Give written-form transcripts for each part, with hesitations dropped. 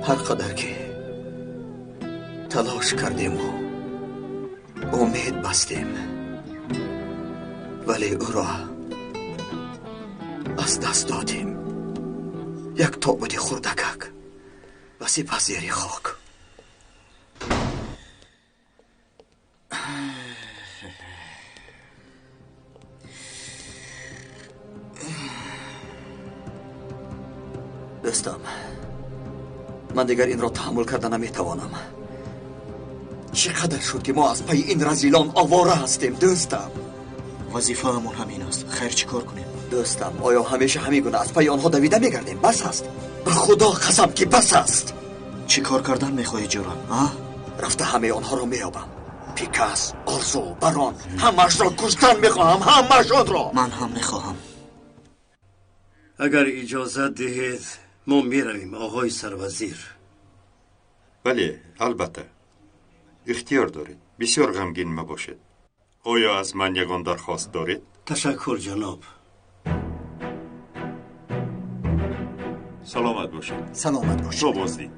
Ҳар қадар ки талош кардем ва умед бастем, вале ӯро аз даст додем. Як тобути хурдакак ва сипас зери хок. Дӯстам, ман дигар инро таҳаммул карда наметавонам. Чӣ қадар шуд ки мо аз пайи ин разилон овора ҳастем, дӯстам. Вазифаамон ҳамин аст. Хайр, чӣ кор кунем? Дӯстам, оё ҳамеша ҳамин гуна аз пайи онҳо давида мегардем? Бас аст. Ба Худо қасам ки бас аст. Чӣ кор кардан мехоҳӣ, ҷура? Рафта ҳамаи онҳоро меёбам. Пикас, Орзу, Барон, ҳамаашро куштан мехоҳам, ҳамаашонро. Ман ҳам мехоҳам. Агар иҷозат диҳед, мо меравем, оғои сарвазир. Бале, албатта. Ихтиёр доред. Бисёр ғамгин мабошед. Оё аз ман ягон дархост доред? Ташаккур, ҷаноб. Саломат бошед. Саломат бошед. То боздид.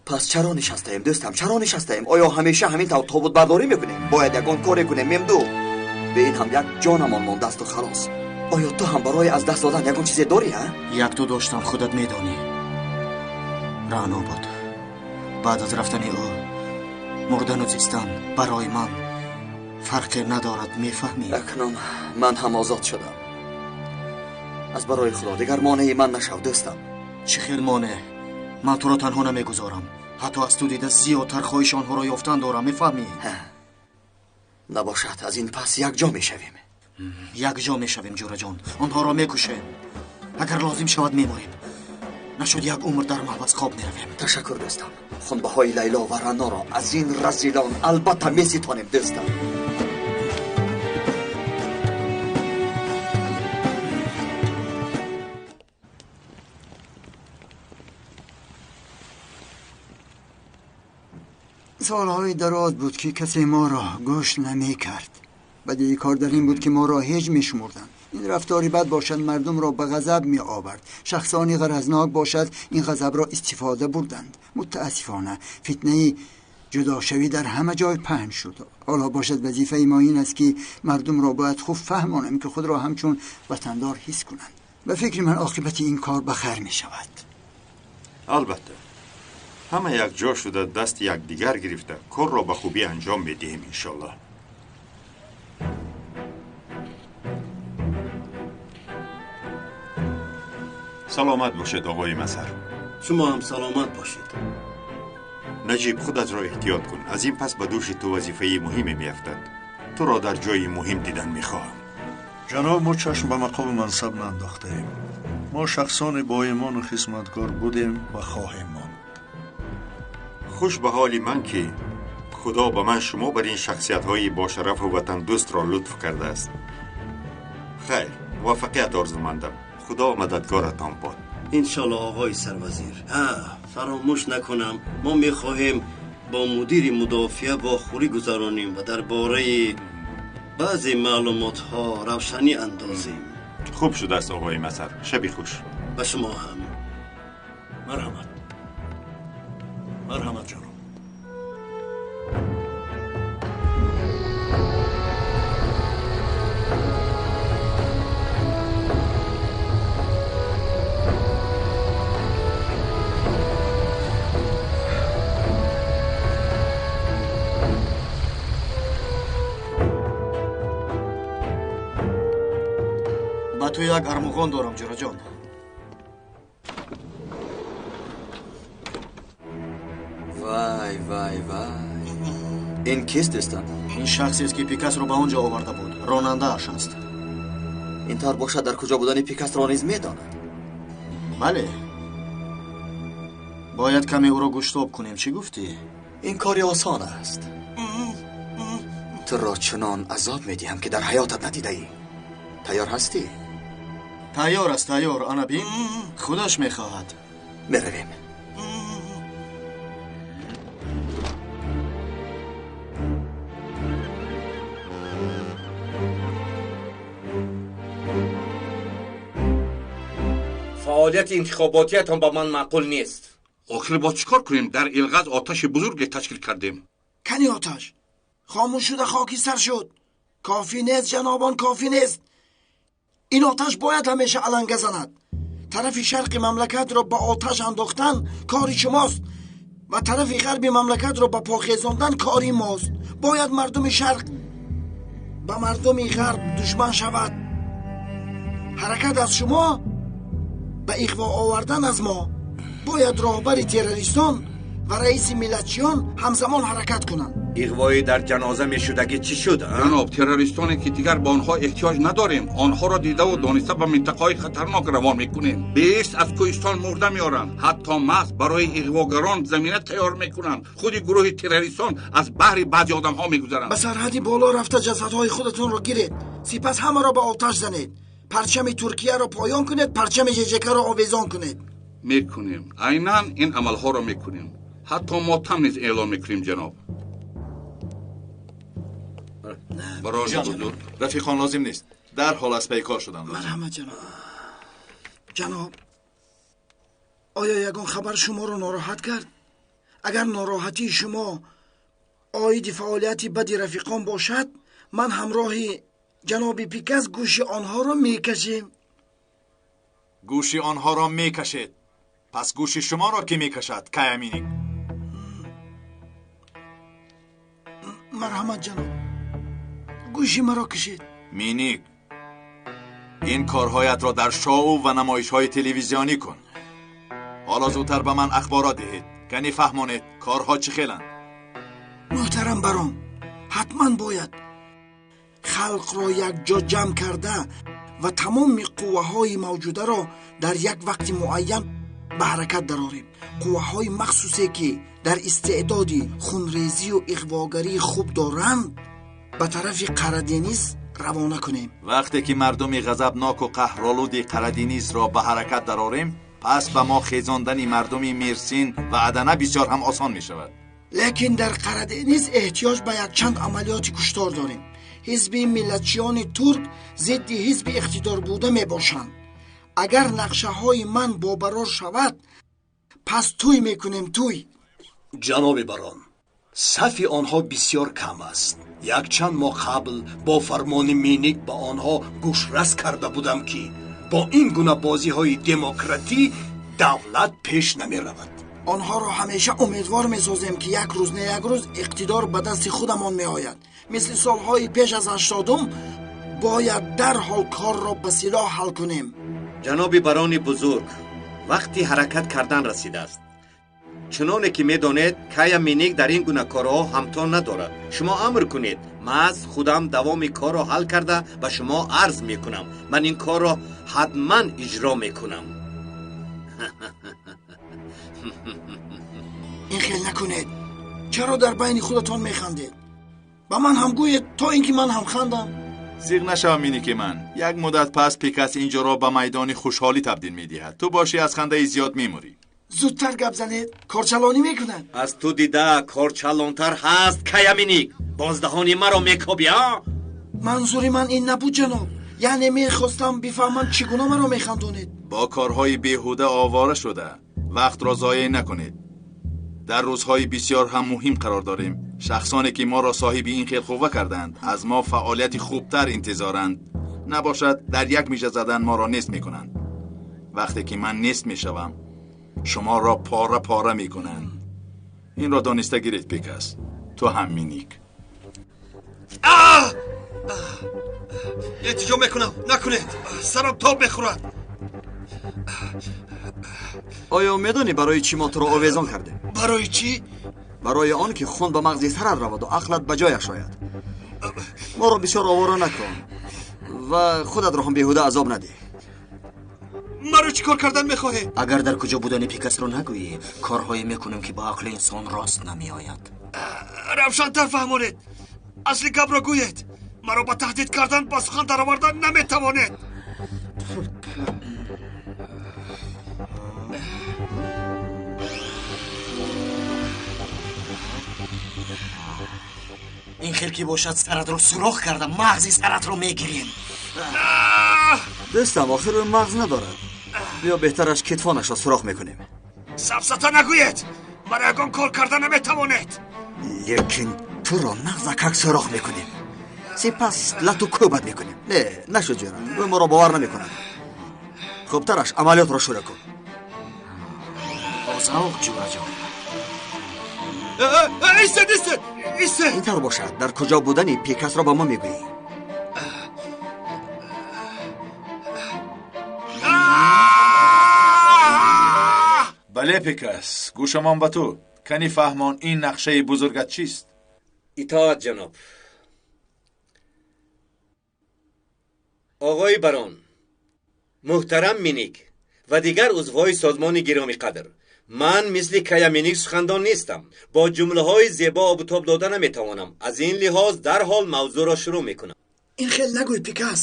Пас чаро нишастаем, дӯстам? Чаро нишастаем? Оё ҳамеша ҳамин тавр тобутбардорӣ мекунем? Бояд ягон коре кунем, Мемду. Бе ин ҳам як ҷонамон мондааст у халос. Оё ту ҳам барои аз даст додан ягон чизе дорӣ, ҳа? Якто доштам, худат медонӣ. Раъно буд. Баъд аз рафтани ӯ мурдану зистан барои ман фарқе надорад, мефаҳмӣ? Акнун ман ҳам озод шудам. Аз барои Худо дигар монеи ман нашав, дӯстам. Чӣ хел монеъ? Ман туро танҳо намегузорам. Ҳатто аз ту дида зиёдтар хоҳиши онҳоро ёфтан дорам, мефаҳмӣ? Набошад, аз ин пас якҷо мешавем. Якҷо мешавем, ҷураҷон. Онҳоро мекушем. Агар лозим шавад меморем. Нашуд як умр дар маҳбас хоб меравем. Ташаккур, дӯстам. Хунбаҳои Лайло ва Раъноро аз ин разилон албатта меситонем, дӯстам. Солҳои дароз буд ки касе моро гӯш намекард. Бадии кор дар ин буд ки моро ҳеҷ мешумурданд. Ин рафтори бад бошад мардумро ба ғазаб меовард. Шахсони ғаразнок бошад ин ғазабро истифода бурданд. Мутаассифона фитнаи ҷудошавӣ дар ҳама ҷой паҳн шуд. Ҳоло бошад вазифаи мо ин аст ки мардумро бояд хуб фаҳмонем ки худро ҳамчун ватандор ҳис кунанд. Ба фикри ман оқибати ин кор ба хайр мешавад. Албатта, ҳама якҷо шуда дасти якдигар гирифта корро ба хубӣ анҷом медиҳем, иншоллоҳ. Саломат бошед, оғои Мазҳар. Шумо ҳам саломат бошед. Наҷиб, худатро эҳтиёт кун. Аз ин пас ба дӯши ту вазифаи муҳиме меафтад. Туро дар ҷои муҳим дидан мехоҳам. Ҷаноб, мо чашм ба мақому мансаб наандохтаем. Мо шахсони боимону хизматгор будем ва хоҳем монд. Хуш ба ҳоли ман ки Худо ба ман шумо бар ин шахсиятҳои бошарафу ватандӯстро лутф кардааст. Хайр, муваффақият орзумандам. Худо мададгоратон бод. Иншоллоҳ, оғои сарвазир. Фаромӯш накунам, мо мехоҳем бо мудири мудофиа вохӯрӣ гузаронем ва дар бораи баъзе маълумотҳо равшанӣ андозем. Хуб шудааст, оғои Мазҳар. Шаби хуш. Ба шумо ҳам. Марҳамат. Марҳамат, ҷаноб. Ба ту як армуғон дорам, ҷураҷон. Вай, вай, вай. Ин кист, дӯстам? Ин шахсест ки Пикасро ба он ҷо оварда буд. Ронандааш аст. Ин тавр бошад, дар куҷо будани Пикасро низ медонад. Бале. Бояд каме ӯро гӯштоб кунем. Чӣ гуфтӣ? Ин кори осон аст. Туро чунон азоб медиҳам ки дар ҳаётат надидаӣ. Тайёр ҳастӣ? Тайёр аст, тайёр. Ана бин, худаш мехоҳад. Меравем. Фаъолияти интихоботиятон ба ман маъқул нест. Охир боз чӣ кор кунем? Дар Илғаз оташи бузурге ташкил кардем. Кани оташ? Хомӯш шуда хокистар шуд. Кофӣ нест, ҷанобон, кофӣ нест. Ин оташ бояд ҳамеша аланга занад. Тарафи шарқи мамлакатро ба оташ андохтан кори шумост ва тарафи ғарби мамлакатро ба по хезондан кори мост. Бояд мардуми шарқ ба мардуми ғарб душман шавад. Ҳаракат аз шумо, ба иғво овардан аз мо. Бояд роҳбари террористон ва раиси миллатчиён ҳамзамон ҳаракат кунанд. Иғвои дар ҷаноза мешудагӣ чӣ шуд? Ҷаноб, террористоне ки дигар ба онҳо эҳтиёҷ надорем, онҳоро дидаву дониста ба минтақаҳои хатарнок равон мекунем. Бест аз кӯҳистон мурда меоранд. Ҳатто маҳз барои иғвогарон замина тайёр мекунанд. Худи гурӯҳи террористон аз баҳри баъзе одамҳо мегузаранд. Ба сарҳади боло рафта ҷасадҳои худатонро гиред, сипас ҳамаро ба оташ занед. Парчами Туркияро поён кунед, парчами ЖЖК-ро овезон кунед. Мекунем, айнан ин амалҳоро мекунем. Ҳатто мотам низ эълон мекунем, ҷаноб. Барои бузург. Рафиқон, лозим нест. Дарҳол аз пайкор кор шудан лозим. Марҳамат, ҷаноб. Ҷаноб, оё ягон хабар шуморо нороҳат кард? Агар нороҳатии шумо оиди фаъолияти бади рафиқон бошад, ман ҳамроҳи ҷаноби Пикас гӯши онҳоро мекашем. Гӯши онҳоро мекашед. Пас гӯши шуморо ки мекашад, Кая Миник? Марҳамат, ҷаноб, гӯши маро кашед. Миник, ин корҳоятро дар шоу ва намоишҳои телевизионӣ кун. Ҳоло зудтар ба ман ахборот диҳед, кани фаҳмонед корҳо чӣ хеланд. Муҳтарам барон, ҳатман бояд халқро якҷо ҷамъ карда ва тамоми қувваҳои мавҷударо дар як вақти муайян ба ҳаракат дарорем. Қувваҳои махсусе ки дар истеъдоди хунрезию иғвогарии хуб доранд, ба тарафи Қарадениз равона кунем. Вақте ки мардуми ғазабноку қаҳролуди Қараденизро ба ҳаракат дарорем, пас ба мо хезондани мардуми Мерсин ва Адана бисёр ҳам осон мешавад. Лекин дар Қарадениз эҳтиёҷ ба якчанд амалиёти куштор дорем. Ҳизби миллатчиёни турк зидди ҳизби иқтидор буда мебошанд. Агар нақшаҳои ман бобарор шавад, пас тӯй мекунем, тӯй. Ҷаноби барон, сафи онҳо бисёр кам аст. Якчанд моҳ қабл бо фармони Миник ба онҳо гӯшрас карда будам, ки бо ин гуна бозиҳои демократӣ давлат пеш намеравад. Онҳоро ҳамеша умедвор месозем, ки як рӯз не як рӯз иқтидор ба дасти худамон меояд. Мисли солҳои пеш аз 80-ум бояд дарҳол корро ба силоҳ ҳал кунем. Ҷаноби барони бузург, вақти ҳаракат кардан расидааст. Чуноне ки медонед, Кая Миник дар ин гуна корҳо ҳамто надорад. Шумо амр кунед, ман худам давоми корро ҳал карда ба шумо арз мекунам. Ман ин корро ҳатман иҷро мекунам. Ин хел накунед. Чаро дар байни худатон механдед? Ба ман ҳам гӯед, то ин ки ман ҳам хандам. Зиғ нашав, Миники ман. Як муддат пас Пикас инҷоро ба майдони хушҳолӣ табдил медиҳад. Ту бошӣ аз хандаи зиёд мемурӣ. Зудтар гап занед, корчалонӣ мекунад. Аз ту дида корчалонтар ҳаст, Кая Миник. Боздаҳони маро мекобӣ, а? Манзури ман ин набуд, ҷаноб. Яъне мехостам бифаҳмам чӣ гуна маро механдонед. Бо корҳои беҳуда овора шуда вақтро зоеъ накунед. Дар рӯзҳои бисёр ҳам муҳим қарор дорем. Шахсоне ки моро соҳиби ин хел қувва карданд, аз мо фаъолияти хубтар интизоранд. Набошад, дар як мижа задан моро нест мекунанд. Вақте ки ман нест мешавам, шуморо пора пора мекунанд. Инро дониста гиред, Пикас. Ту ҳам, Миник. Эҳтиҷо мекунам, накунед, сарам тоб мехӯрад. Оё медонӣ барои чӣ мо туро овезон кардем? Барои чӣ? Барои он ки хун ба мағзи сарат раваду ақлат ба ҷояш ояд. Моро бисёр овора накун ва худатро ҳам беҳуда азоб надиҳ. Маро чӣ кор кардан мехоҳед? Агар дар куҷо будани Пикасро нагӯӣ, корҳое мекунем, ки ба ақли инсон рост намеояд. Равшантар фаҳмонед. Асли гапро гӯед. Маро ба таҳдид кардан, ба сухан даровардан наметавонед. Ин хел ки бошад, саратро сурох карда мағзи саратро мегирем. Дӯстам, охир ӯ мағз надорад. Биё беҳтараш китфонашро сурох мекунем. Сафсата нагӯед, мара ягон кор карда наметавонед. Лекин туро нағзакак сӯрох мекунем, сипас лату кӯбат мекунем. Не, нашуд ҷӯра, ӯ моро бовар намекунад. Хубтараш амалиётро шурӯъ кун. Бо завқ, ҷӯраҷон. Истед, истед, истед. Ин тавр бошад, дар куҷо будани Пикасро ба мо мегӯӣ. Бале, Пикас, гӯшамон ба ту. Кани фаҳмон, ин нақшаи бузургат чист? Итоат, ҷаноб. Оғои барон, муҳтарам Миник ва дигар узвҳои созмони гиромиқадр, ман мисли Кая Миник сухандон нестам. Бо ҷумлаҳои зебо обутоб дода наметавонам. Аз ин лиҳоз дарҳол мавзӯъро шурӯъ мекунам. Ин хел нагӯй, Пикас.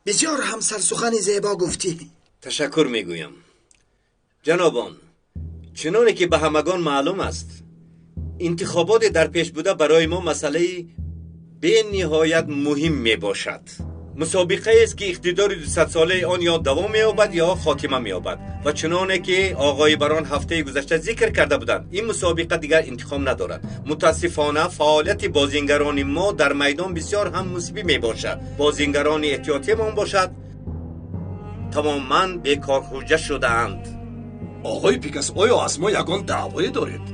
Бисёр ҳам сарсухани зебо гуфтӣ. Ташаккур мегӯям. Ҷанобон, чуноне ки ба ҳамагон маълум аст, интихоботи дар пеш буда барои мо масъалаи бениҳоят муҳим мебошад. Мусобиқаест ки иқтидори 200-солаи он ё давом меёбад ё хотима меёбад. Ва чуноне ки оғои барон ҳафтаи гузашта зикр карда буданд, ин мусобиқа дигар интиқом надорад. Мутаассифона, фаъолияти бозингарони мо дар майдон бисёр ҳам мусбӣ мебошад. Бозингарони эҳтиётиамон бошад тамоман бекорхуҷа шудаанд. Оғои Пикас, оё аз мо ягон даъвое доред?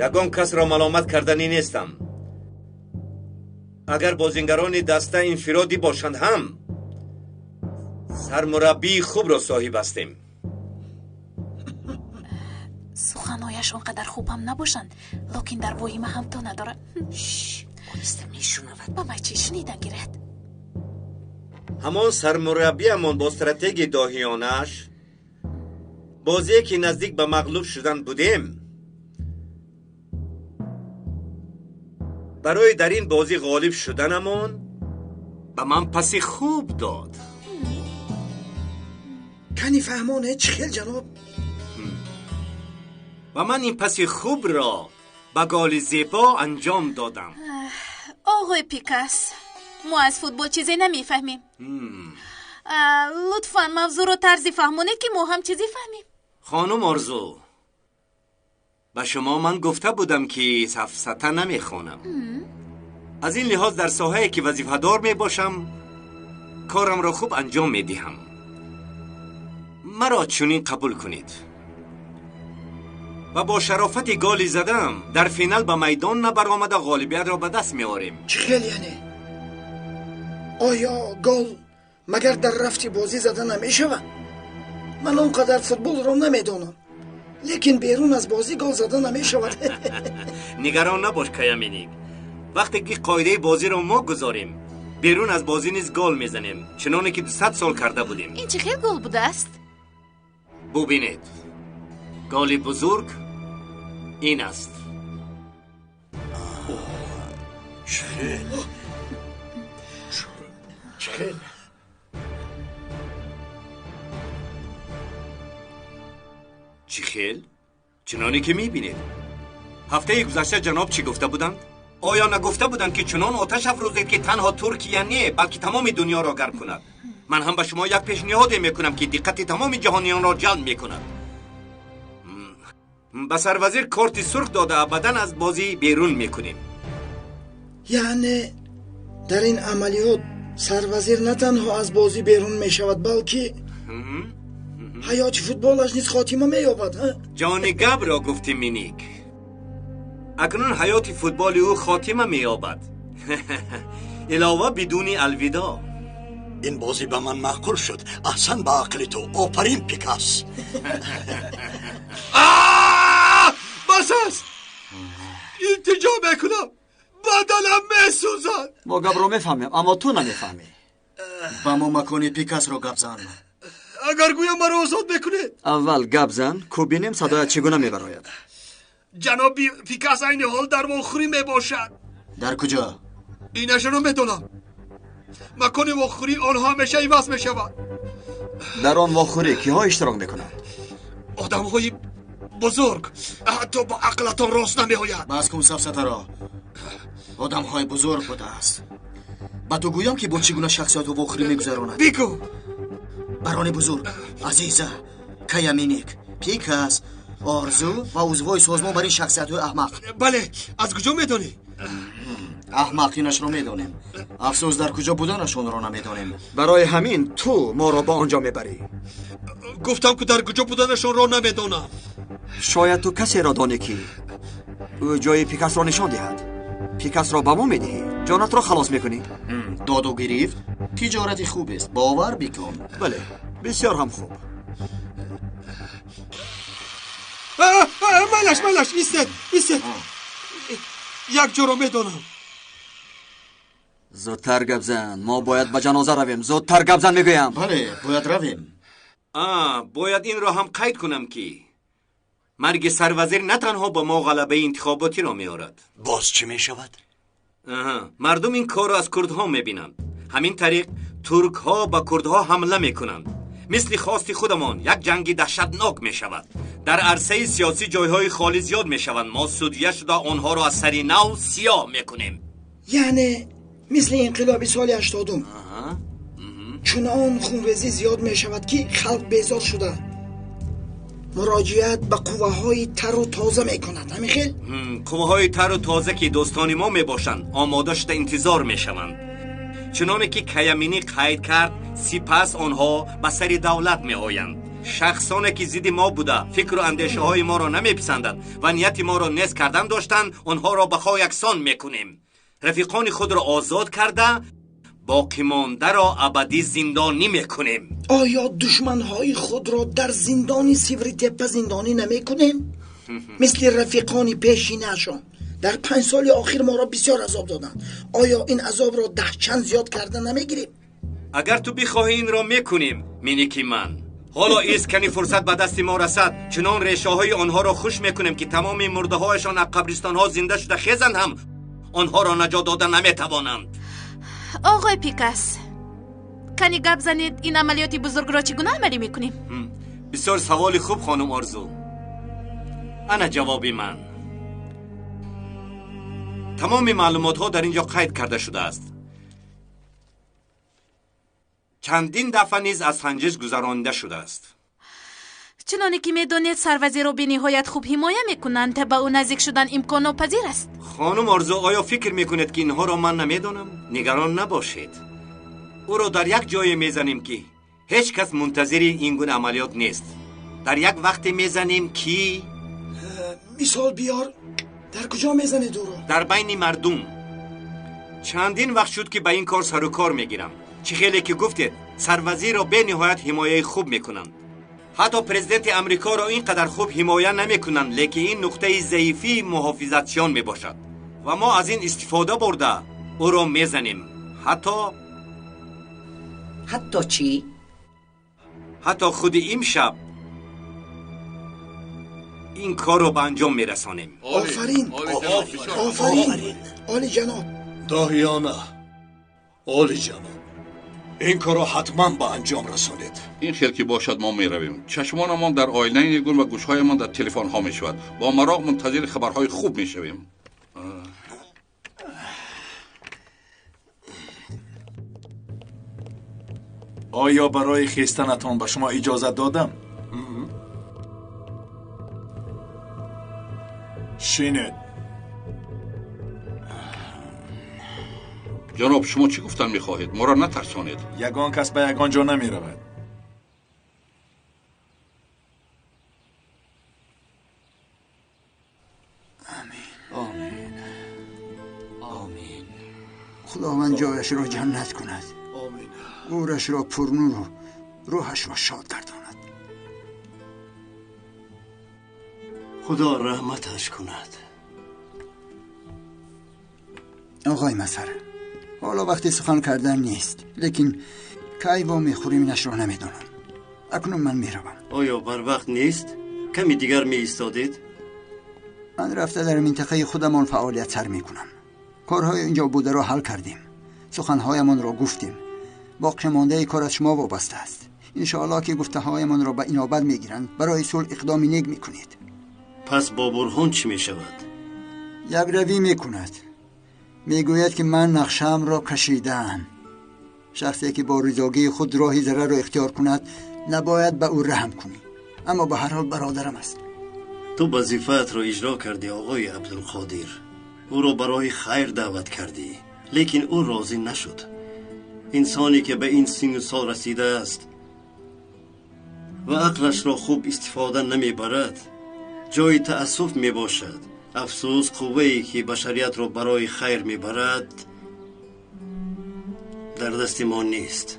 Ягон касро маломат карданӣ нестам. Агар бозингарони даста инфиродӣ бошанд ҳам, сармураббии хубро соҳиб ҳастем. Суханҳояш он қадар хуб ҳам набошанд, лекин дар воҳима ҳам то надорад. Оҳиста мешунавад. Ба май чӣ шунидан гирад? Ҳамон сармураббиамон бо стратегияи доҳиёнааш, бозие ки наздик ба мағлуб шудан будем, барои дар ин бозӣ ғолиб шуданамон ба ман паси хуб дод. Кани фаҳмоне чӣ хел, ҷаноб? Ва ман ин паси хубро ба голи зебо анҷом додам. Оғои Пикас, мо аз футбол чизе намефаҳмем. Лутфан мавзӯъро тарзе фаҳмонед, ки мо ҳам чизе фаҳмем. Хонум Орзу, ба шумо ман гуфта будам, ки сафсата намехонам. Аз ин лиҳоз дар соҳае ки вазифадор мебошам, корамро хуб анҷом медиҳам. Маро чунин қабул кунед. Ва бо шарофати голи задам дар финал ба майдон набаромада ғолибиятро ба даст меорем. Чӣ хел яъне? Оё гол магар дар рафти бозӣ зада намешавад? Ман он қадар футболро намедонам, лекин берун аз бозӣ гол зада намешавад. Нигарон набош, Кая Миник. Вақте ки қоидаи бозиро мо гузорем, берун аз бозӣ низ гол мезанем, чуноне ки 200 сол карда будем. Ин чӣ хел гол будааст? Бубинед, голи бузург ин аст. Чӣ хел? Чӣ хел? Чуноне ки мебинед. Ҳафтаи гузашта ҷаноб чӣ гуфта буданд? Оё нагуфта буданд, ки чунон оташ афрӯзед, ки танҳо Туркия не, балки тамоми дунёро гарм кунад? Ман ҳам ба шумо як пешниҳоде мекунам, ки диққати тамоми ҷаҳониёнро ҷалб мекунад. Ба сарвазир корти сурх дода, абадан аз бозӣ берун мекунем. Яъне дар ин амалиёт сарвазир на танҳо аз бозӣ берун мешавад, балки ҳаёти футболаш низ хотима меёбад. Ҷони габро гуфти Миник. Акнун ҳаёти футболи ӯ хотима меёбад. Илова бидуни алвидо. Ин бозӣ ба ман маъқул шуд. Аҳсан ба ақли ту. Офарин, Пикас. Бас аст! Илтиҷо мекунам, баданам месӯзад. Мо гапро мефаҳмем, аммо ту намефаҳмӣ. Ба мо макони Пикасро гап зан. Агар гӯям маро озод мекунед? Аввал гап зан, ку бинем садоят чӣ гуна мебарояд. Ҷаноби Пикас айни ҳол дар вохӯрӣ мебошад. Дар куҷо? Инашро медонам. Макони вохӯрии онҳо ҳамеша иваз мешавад. Дар он вохӯрӣ киҳо иштирок мекунанд? Одамҳои бузург, ҳатто ба ақлатон рост намеояд. Бас кун сафсатаро. Одамҳои бузург будааст. Ба ту гӯям, ки бо чӣ гуна шахсиятҳо вохӯрӣ мегузаронад? Бигӯ. Барони бузург, Азиза, Кая Миник, Пикас, Орзу ва узвҳои созмон бар ин шахсиятҳои аҳмақ. Бале, аз куҷо медонӣ? Аҳмақ инашро медонем. Афсӯс, дар куҷо буданашонро намедонем. Барои ҳамин ту моро ба он ҷо мебарӣ. Гуфтам, ки дар куҷо буданашонро намедонам. Шояд ту касеро донӣ, ки ӯ ҷои Пикасро нишон диҳад. Пикасро ба мо медиҳӣ, ҷонатро халос мекунӣ. Доду гирифт тиҷорати хубест, бовар бикун. Бале, бисёр ҳам хуб. Майлаш, майлаш, истед, истед. Як ҷоро медонам. Зудтар гап зан, мо бояд ба ҷаноза равем. Зудтар гап зан, мегӯям. Бале, бояд равем. Бояд инро ҳам қайд кунам, ки марги сарвазир на танҳо ба мо ғалабаи интихоботиро меорад. Боз чӣ мешавад? Мардум ин корро аз курдҳо мебинанд. Ҳамин тариқ туркҳо ба курдҳо ҳамла мекунанд. Мисли хости худамон як ҷанги даҳшатнок мешавад. Дар арсаи сиёсӣ ҷойҳои холӣ зиёд мешаванд. Мо судя шуда онҳоро аз сари нав сиёҳ мекунем. Яъне мисли инқилоби соли 80-ум чунон хунрезӣ зиёд мешавад, ки халқ безор шуда муроҷиат ба қувваҳои тару тоза мекунад. Ҳамин хел? Қувваҳои тару тоза, ки дӯстони мо мебошанд, омода шуда интизор мешаванд. Чуноне ки Каяминӣ қайд кард, сипас онҳо ба сари давлат меоянд. Шахсоне ки зидди мо буда, фикру андешаҳои моро намеписанданд ва нияти моро нез кардан доштанд, онҳоро ба хок яксон мекунем. Рафиқони худро озод карда, боқимондаро абадӣ зиндонӣ мекунем. Оё душманҳои худро дар зиндони Сивритеппа зиндонӣ намекунем? Мисли рафиқони пешинаашон дар 5 соли охир моро бисёр азоб доданд. Оё ин азобро 10 чанд зиёд карда намегирем? Агар ту бихоҳӣ, инро мекунем, миники ман. Ҳоло ист, кани фурсат ба дасти мо расад, чунон решаҳои онҳоро хуш мекунем, ки тамоми мурдаҳояшон аз қабристонҳо зинда шуда хезанд ҳам онҳоро наҷот дода наметавонанд. Оғои Пикас, кани гап занед, ин амалиёти бузургро чӣ гуна амалӣ мекунем? Бисёр саволи хуб, хонум Орзу. Ана ҷавоби ман. Тамоми маълумотҳо дар ин ҷо қайд карда шудааст. Чандин дафъа низ аз санҷиш гузаронида шудааст. Чуноне ки медонед, сарвазирро бениҳоят хуб ҳимоя мекунанд. Ба ӯ наздик шудан имконнопазир аст. Хонум Орзу, оё фикр мекунед, ки инҳоро ман намедонам? Нигарон набошед. Ӯро дар як ҷое мезанем, ки ҳеҷ кас мунтазири ин гуна амалиёт нест. Дар як вақте мезанем, ки мисол биёр. Дар куҷо мезанед ӯро? Дар байни мардум. Чандин вақт шуд, ки ба ин кор сару кор мегирам. Чӣ хеле ки гуфтед, сарвазирро бениҳоят ҳимояи хуб мекунанд. Ҳатто президенти Амрикоро ин қадар хуб ҳимоя намекунанд, лекин ин нуқтаи заифии муҳофизатчиён мебошад ва мо аз ин истифода бурда ӯро мезанем. Ҳатто чӣ? Ҳатто худи имшаб ин корро ба анҷом мерасонем. Офарин, офарин, олиҷаноб. Доҳиёна, олиҷаноб, ин корро ҳатман ба анҷом расонед. Ин хел ки бошад, мо меравем. Чашмонамон дар оинаи нигун ва гӯшҳоямон дар телефонҳо мешавад. Бо мароқ мунтазири хабарҳои хуб мешавем. Оё барои хестанатон ба шумо иҷозат додам? Шинед. Ҷаноб, шумо чӣ гуфтан мехоҳед? Моро натарсонед. Ягон кас ба ягон ҷо намеравад. Амин, амин. Худованд ҷояшро ҷаннат кунад. Гӯрашро пурнуру рӯҳашро шод гардонад. Худо раҳматаш кунад. Оғои Масар, ҳоло вақти сухан кардан нест, лекин кай во мехӯрем инашро намедонам. Акнун ман меравам. Оё барвақт нест? Ками дигар меистодед? Ман рафта дар минтақаи худамон фаъолият сар мекунам. Корҳои инҷо бударо ҳал кардем, суханҳоямонро гуфтем. Боқимондаи кор аз шумо вобаста аст. Иншоаллоҳ ки гуфтаҳоямонро ба инобат мегиранд, барои сулҳ иқдоми нек мекунед. Пас бо Бурҳон чӣ мешавад? Якравӣ мекунад. Мегӯяд, ки ман нақшаамро кашидаам. Шахсе ки бо ризогии худ роҳи зарарро ихтиёр кунад, набояд ба ӯ раҳм кунӣ. Аммо ба ҳар ҳол бародарам аст. Ту вазифаатро иҷро кардӣ, оғои Абдулқодир. Ӯро барои хайр даъват кардӣ, лекин ӯ розӣ нашуд. Инсоне ки ба ин синну сол расидааст ва ақлашро хуб истифода намебарад, ҷои таассуф мебошад. Афсӯс, қуввае ки башариятро барои хайр мебарад дар дасти мо нест.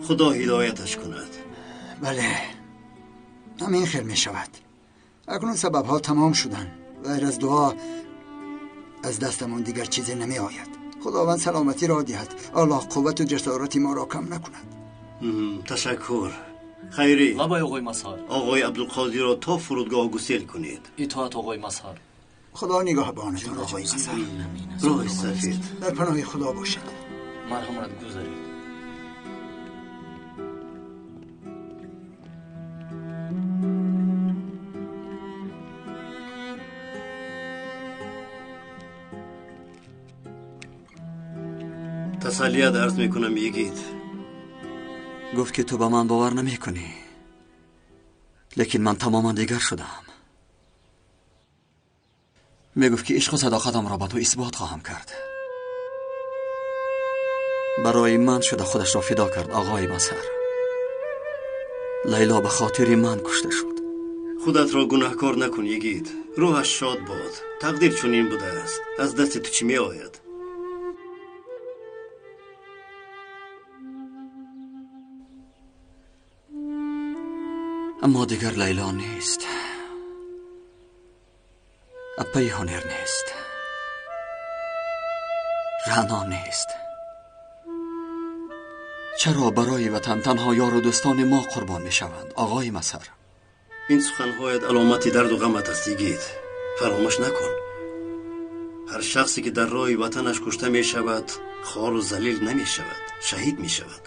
Худо ҳидояташ кунад. Бале, ҳамин хел мешавад. Акнун сабабҳо тамом шуданд. Ғайр аз дуо аз дастамон дигар чизе намеояд. Худованд саломатиро диҳад. Аллоҳ қуввату ҷасорати моро кам накунад. Ташаккур. Хайрӣ. Лабай, оғои Мазҳар. Оғои Абдулқодирро то фурудгоҳ гусел кунед. Итоат, оғои Мазҳар. Худо нигаҳбонатон, оғои Мазҳар. Роҳи сафед. Дар паноҳи Худо бошед. Марҳамат, гузаред. Тасаллият арз мекунам, йигит. Гуфт ки ту ба ман бовар намекунӣ, лекин ман тамоман дигар шудам. Мегуфт ки ишқу садоқатамро ба ту исбот хоҳам кард. Барои ман шуда худашро фидо кард, оғои Мазҳар. Лайло ба хотири ман кушта шуд. Худатро гунаҳкор накун, йигит. Рӯҳаш шод бод. Тақдир чунин будааст. Аз дасти ту чӣ меояд? Аммо дигар Лайло нест. Аппаи ҳунар нест. Раъно нест. Чаро барои ватан танҳо ёру дӯстони мо қурбон мешаванд, оғои Мазҳар? Ин суханҳоят аломати дарду ғамат аст, йигит. Фаромӯш накун, ҳар шахсе ки дар роҳи ватанаш кушта мешавад, хору залил намешавад, шаҳид мешавад.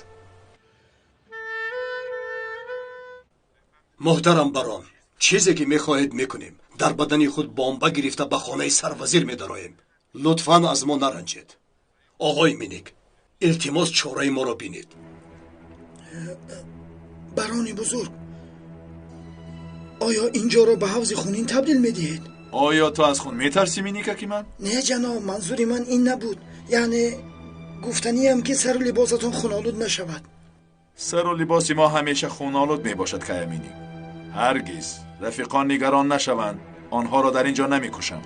Муҳтарам барон, чизе ки мехоҳед мекунем. Дар бадани худ бомба гирифта ба хонаи сарвазир медароем. Лутфан аз мо наранҷед. Оғои Миник, илтимос чораи моро бинед. Барони бузург, оё инҷоро ба ҳавзи хунин табдил медиҳед? Оё ту аз хун метарсӣ, Миникаки ман? Не, ҷаноб, манзури ман ин набуд. Яъне гуфтаниям ки сару либосатон хунолуд нашавад. Сару либоси мо ҳамеша хунолуд мебошад, Кая Миник. Ҳаргиз рафиқон нигарон нашаванд, онҳоро дар ин ҷо намекушам.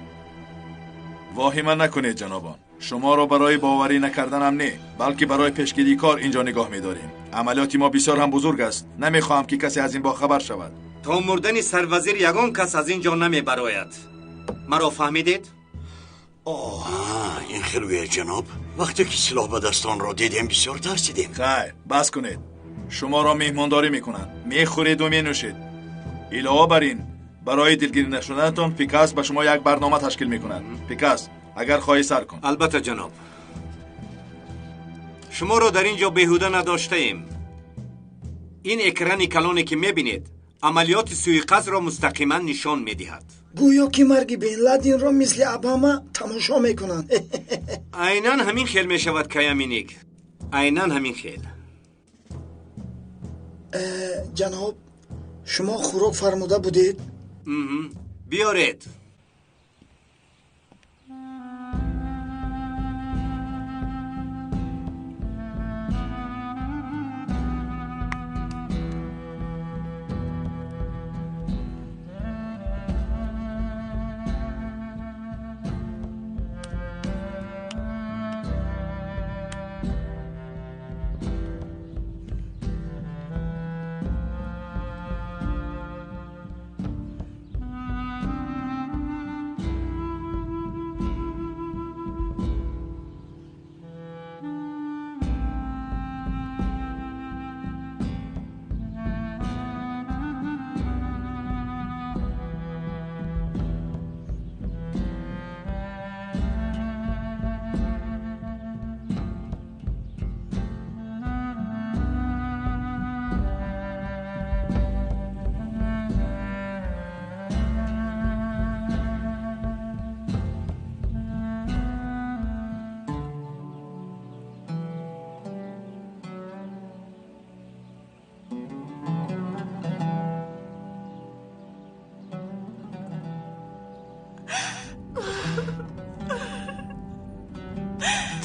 Воҳима накунед, ҷанобон. Шуморо барои боварӣ накарданам не, балки барои пешгирии кор ин ҷо нигоҳ медорем. Амалиёти мо бисёр ҳам бузург аст. Намехоҳам ки касе аз ин бохабар шавад. То мурдани сарвазир ягон кас аз ин ҷо намебарояд. Маро фаҳмидед? Ин хел гӯяд, ҷаноб. Вақте ки силоҳ ба дастонро дидем, бисёр тарсидем. Хайр, бас кунед. Шуморо меҳмондорӣ мекунанд. Мехӯреду менӯшед. Илова бар ин, барои дилгирӣ нашуданатон Пикас ба шумо як барнома ташкил мекунад. Пикас, агар хоҳӣ сар кун. Албатта, ҷаноб. Шуморо дар ин ҷо беҳуда надоштаем. Ин экрани калоне ки мебинед, амалиёти суиқасдро мустақиман нишон медиҳад. Гӯё ки марги Бин Ладинро мисли Обама тамошо мекунанд. Айнан ҳамин хел мешавад, Кая Миник. Айнан ҳамин хел. Ҷаноб, шумо хӯрок фармуда будед? Биёред.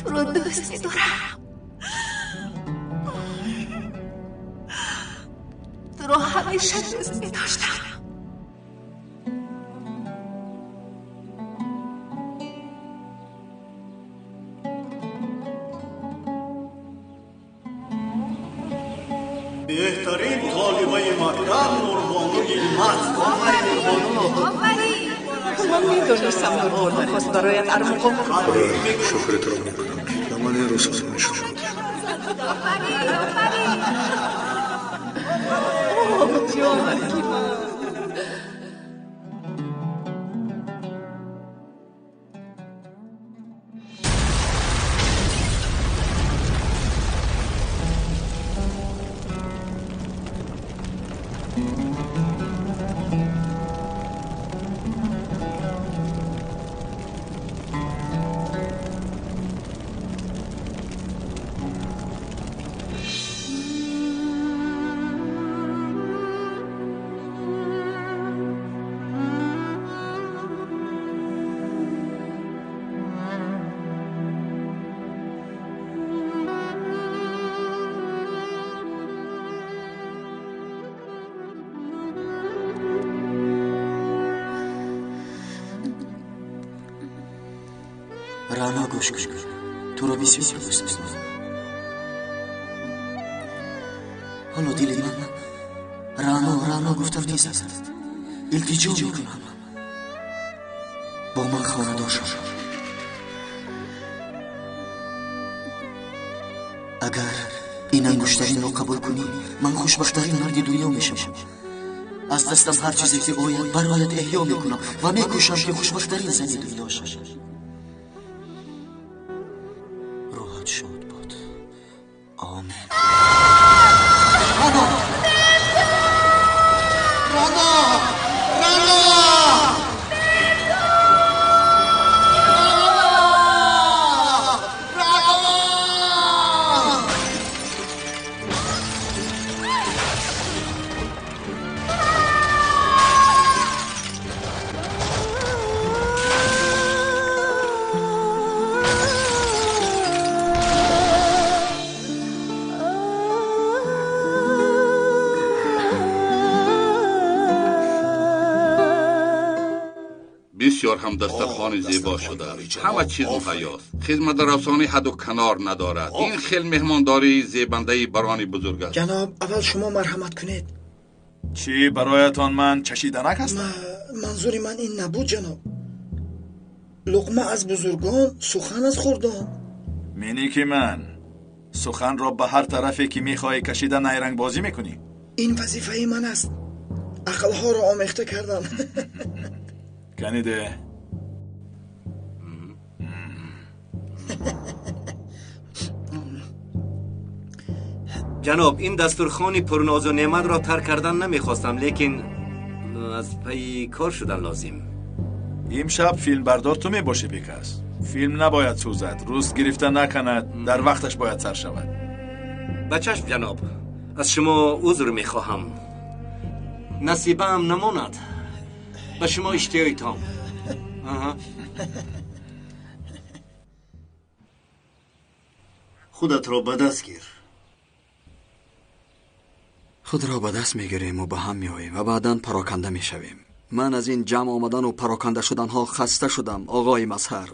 Туро дӯст медорам. Туро ҳамеша дӯст медоштам. Беҳтарин толибаи мактаб Нурбону Йилмаз. Офарин! Ман медонистам Нурбону хост бароят армуғон кунад. Шукри туро мекунам ки ба ман ин рӯзҳо нишон додӣ. Офарин, офарин! Оҳ, ҷонаки ман! Рано гӯш кун, туро бисёр дӯст медорам. Ҳоло дили ман Рано Рано гуфта мезанад. Илтиҷо мекунам, бо ман хонадор шав. Агар ин ангуштаринро қабул кунӣ, ман хушбахттарин марди дунё мешавам. Аз дастам ҳар чизе ки ояд бароят эҳё мекунам ва мекӯшам ки хушбахттарин зани дунё шавам. Рӯҳат шод бод. Омин. Рано! Рано! Рано! Бисёр ҳам дастархони зебо шудааст. Ҳама чиз муҳайёст. Хизматрасонӣ ҳаду канор надорад. Ин хел меҳмондории зебандаи барони бузург аст. Ҷаноб, аввал шумо марҳамат кунед. Чӣ, бароятон ман чашиданак ҳастам? Манзури ман ин набуд, ҷаноб. Луқма аз бузургон, сухан аз хурдон. Менӣ ки ман суханро ба ҳар тарафе ки мехоҳӣ кашида найрангбозӣ мекунӣ. Ин вазифаи ман аст. Ақлҳоро омехта кардан. Каниде. Ҷаноб, ин дастурхони пурнозу неъматро тарк кардан намехостам, лекин аз пайи кор шудан лозим. Имшаб филмбардор ту мебошӣ, бекас. Филм набояд сӯзад, рӯз гирифта наканад, дар вақташ бояд сар шавад. Ба чашм, ҷаноб. Аз шумо узр мехоҳам. Насибаам намонад. Ба шумо иштиҳои том. Худатро ба даст гир. Худро ба даст мегирем ва ба ҳам меоем ва баъдан пароканда мешавем. Ман аз ин ҷамъ омадану пароканда шуданҳо хаста шудам, оғои Мазҳар.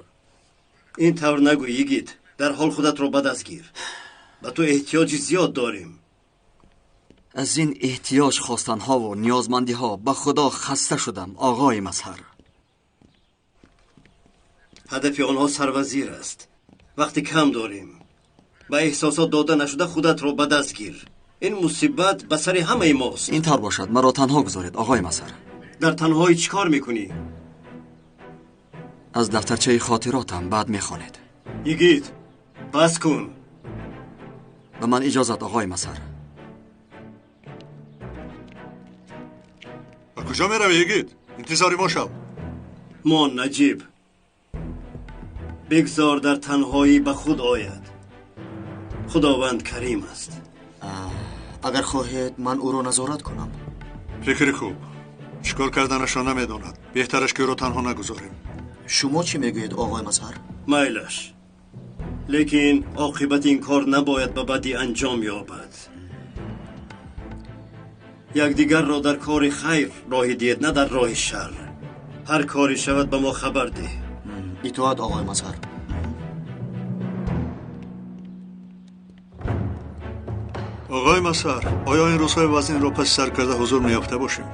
Ин тавр нагӯ, йигит. Дар ҳол худатро ба даст гир. Ба ту эҳтиёҷи зиёд дорем. Аз ин эҳтиёҷ хостанҳову ниёзмандиҳо ба худо хаста шудам, оғои Мазҳар. Ҳадафи онҳо сарвазир аст. Вақти кам дорем. Ба эҳсосот дода нашуда худатро ба даст гир. Ин мусибат ба сари ҳамаи мост. Ин тавр бошад, маро танҳо гузоред, оғои Мазҳар. Дар танҳоӣ чӣ кор мекунӣ? Аз дафтарчаи хотиротам баъд мехонед. Йигит, бас кун. Ба ман иҷозат, оғои Мазҳар. Ба куҷо меравӣ, йигит? Интизори мо шав. Мон, Наҷиб. Бигзор дар танҳоӣ ба худ ояд. Худованд карим аст. Агар хоҳед, ман ӯро назорат кунам. Фикри хуб. Чӣ кор карданашро намедонад. Беҳтараш ки ӯро танҳо нагузорем. Шумо чӣ мегӯед, оғои Мазҳар? Майлаш. Лекин оқибати ин кор набояд ба бадӣ анҷом ёбад. Якдигарро дар кори хайр роҳӣ диҳед, на дар роҳи шар. Ҳар коре шавад ба мо хабар деҳ. Итоат оғои Мазҳар. Оғои Мазҳар, оё ин рӯзҳои вазнинро паси сар карда ҳузур меёфта бошем?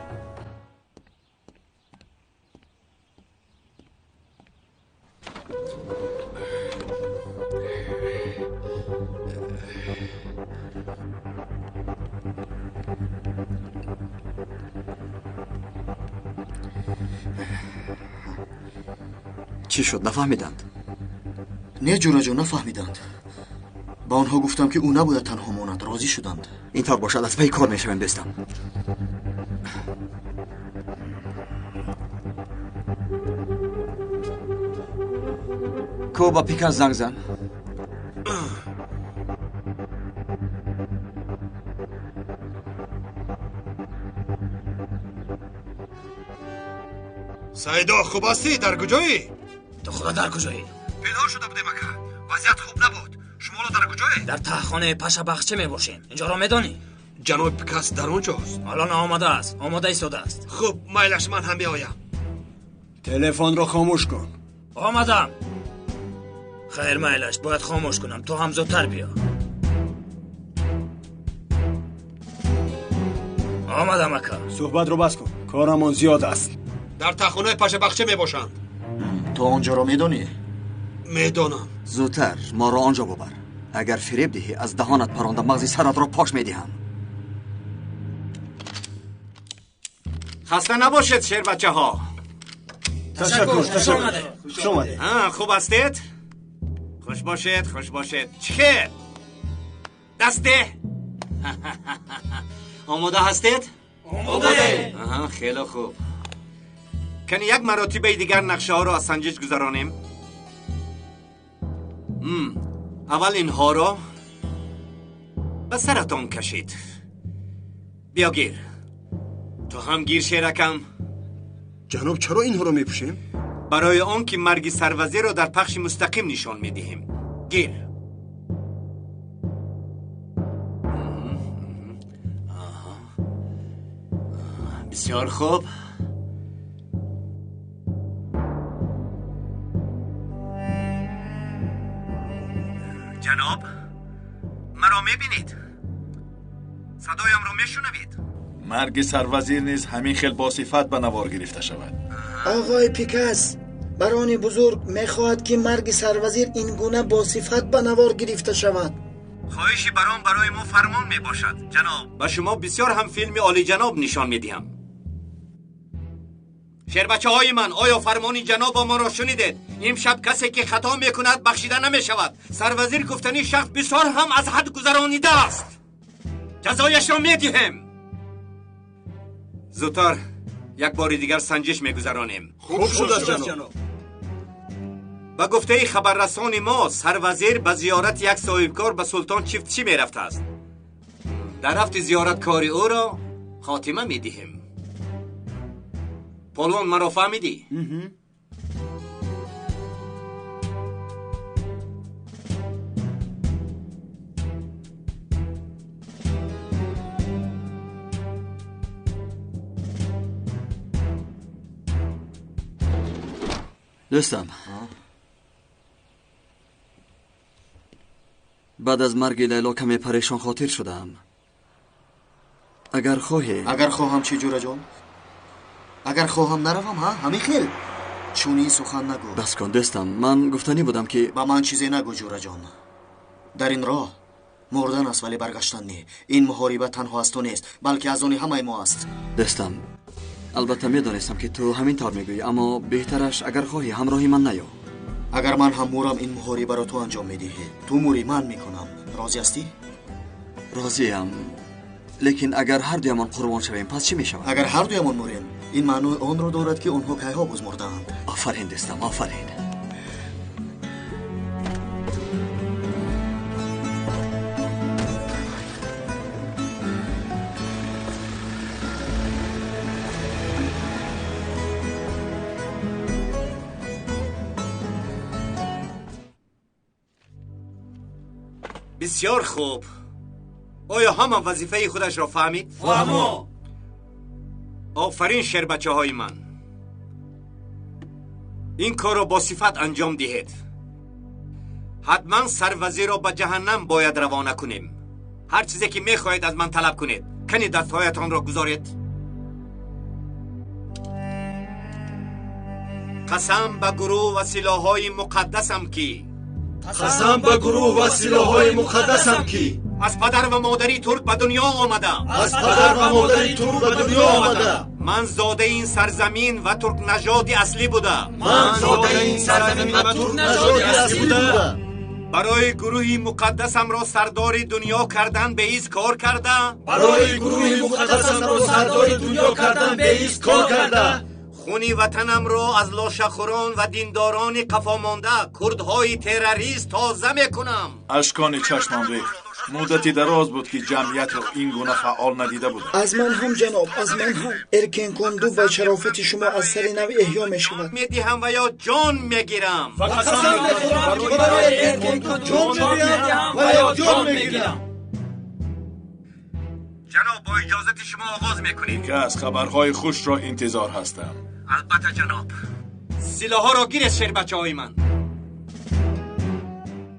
Чӣ шуд, нафаҳмиданд? Не ҷураҷон, нафаҳмиданд. Ба онҳо гуфтам, ки ӯ набояд танҳо монад, розӣ шуданд. Ин тавр бошад, аз пайи кор мешавем, дӯстам. Ко ба Пикас занг зан. Саидо, хуб ҳастӣ? Дар куҷоӣ? Ту худо дар куҷоӣ? Пинҳон шуда будем, ака. Вазъият хуб набуд. Шуморо дар куҷое? Дар таҳхонаи Пашабахча мебошем. Инҷоро медонӣ? Ҷаноби Пикас дар он ҷост. Ҳоло наомадааст, омода истодааст. Хуб, майлаш, ман ҳам меоям. Телефонро хомӯш кун. Омадам. Хайр, майлаш, бояд хомӯш кунам. Ту ҳам зудтар биё. Омадам, ака. Суҳбатро бас кун, корамон зиёд аст. Дар таҳхонаи Пашабахча мебошанд. Ту онҷоро медонӣ? Медонам. Зудтар моро онҷо бубар. Агар фиреб диҳӣ, аз даҳонат паронда мағзи саратро пош медиҳам. Хаста набошед, шербачаҳо. Ташаккур, ташаккур. Хуш омадед. Хуб ҳастед? Хуш бошед, хуш бошед. Чӣ хел? Дасте? Омода ҳастед? Омодаем. Хеле хуб. Кани як маротибаи дигар нақшаҳоро аз санҷиш гузаронем. Аввал инҳоро ба саратон кашид. Биё гир. Ту ҳам гир, шеракам. Ҷаноб, чаро инҳоро мепӯшем? Барои он ки марги сарвазирро дар пахши мустақим нишон медиҳем. Гир. Бисёр хуб. Ҷаноб, маро мебинед? Садоямро мешунавед? Марги сарвазир низ ҳамин хел бо сифат ба навор гирифта шавад. Оғои Пикас, барони бузург мехоҳад, ки марги сарвазир ин гуна бо сифат ба навор гирифта шавад. Хоҳиши барон барои мо фармон мебошад, ҷаноб. Ба шумо бисёр ҳам филми олиҷаноб нишон медиҳам. Шербачаҳои ман, оё фармони ҷаноб моро шунидед? Имшаб касе ки хато мекунад бахшида намешавад. Сарвазир гуфтани шахс бисёр ҳам аз ҳад гузаронидааст. Ҷазояшро медиҳем. Зудтар як бори дигар санҷиш мегузаронем. Хуб шудааст, ҷаноб. Ба гуфтаи хабаррасони мо, сарвазир ба зиёрати як соҳибкор ба Султон Чифтчӣ мерафтааст. Дар рафти зиёраткори ӯро хотима медиҳем. Полвон, маро фаҳмидӣ? Дӯстам, баъд аз марги Лайло каме парешон хотир шудаам. Агар хоҳӣ... Агар хоҳам чӣ, ҷураҷон? Агар хоҳам наравам, ҳа? Ҳамин хел? Чунин сухан нагӯ. Бас кун, дӯстам, ман гуфтанӣ будам ки... Ба ман чизе нагӯ, ҷураҷон. Дар ин роҳ мурдан аст, вале баргаштан не. Ин муҳориба танҳо аз ту нест, балки аз они ҳамаи мо аст. Дӯстам, албатта медонистам, ки ту ҳамин тавр мегӯӣ, аммо беҳтараш агар хоҳӣ ҳамроҳи ман наё. Агар ман ҳам мурам, ин муҳорибаро ту анҷом медиҳӣ. Ту мурӣ, ман мекунам. Розӣ ҳастӣ? Розиам. Лекин агар ҳар дуямон қурбон шавем, пас чӣ мешавад? Агар ҳар дуямон мурем, ин маънои онро дорад, ки онҳо кайҳо боз мурдаанд. Офарин, дӯстам, офарин. Бисёр хуб. Оё ҳама вазифаи худашро фаҳмид? Фаҳмо. Офарин шербачаҳои ман. Ин корро бо сифат анҷом диҳед. Ҳатман сарвазирро ба ҷаҳаннам бояд равона кунем. Ҳар чизе ки мехоҳед аз ман талаб кунед. Кани дастҳоятонро гузоред. Қасам ба гурӯҳ ва силоҳҳои муқаддасам ки қасам ба гурӯҳ ва силоҳҳои муқаддасам ки аз падар ва модари турк ба дунё омада, аз падар ва модари турк ба дунё омада, ман зодаи ин сарзамин ва туркнажоди аслӣ буда, ман зодаи ин сарзамин ва туркнажоди аслӣ буда, барои гурӯҳи муқаддасамро сардори дунё кардан беиз кор карда, барои гурӯҳи муқаддасамро сардори дунё кардан беиз кор карда, хуни ватанамро аз лошахӯрон ва диндорони қафомонда, курдҳои террорист тоза мекунам. Ашкони чашмам рехт. Муддати дароз буд ки ҷамъиятро ин гуна фаъол надида будам. Аз ман ҳам ҷаноб, аз ман ҳам. Эркенконду ва шарофати шумо аз сари нав эҳё мешавад. Медиҳам ва ё ҷон мегирам. Ва қасам мехӯрам ки барои Эркенконду ҷон медиҳам ва ё ҷон мегирам. Ҷаноб, бо иҷозати шумо оғоз мекунем. Ки аз хабарҳои хушро интизор ҳастам. Албатта ҷаноб. Силоҳҳоро гиред шербачаҳои ман.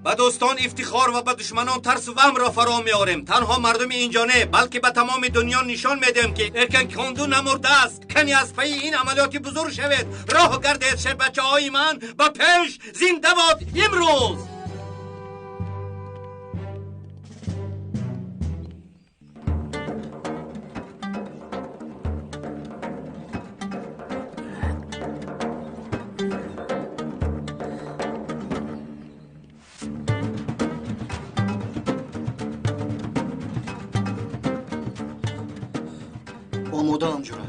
Ба дӯстон ифтихор ва ба душманон тарсу ваҳмро фаро меорем. Танҳо мардуми инҷо не, балки ба тамоми дунё нишон медиҳем ки Эркенконду намурдааст. Кани аз пайи ин амалиёти бузург шавед. Роҳ гардед шербачаҳои ман, ба пеш, зинда бод имрӯз. Омодаам ҷура.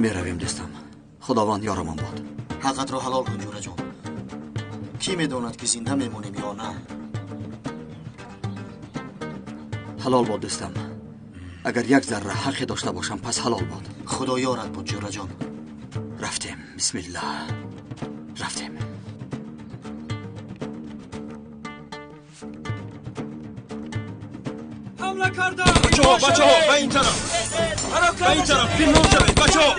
Меравем дӯстам. Худованд ёрамон бод. Ҳаққатро ҳалол кун ҷураҷон. Кӣ медонад ки зинда мемонем ё на? Ҳалол бод дӯстам. Агар як зарра ҳаққе дошта бошам, пас ҳалол бод. Худо ёрат буд ҷураҷон. Рафтем. Бисмиллаҳ. Рафтем. Ҳамла кардам. Бачаҳо, бачаҳо, ба ин тараф. Ба ин тараф, пинҳон шавед, бачаҳо.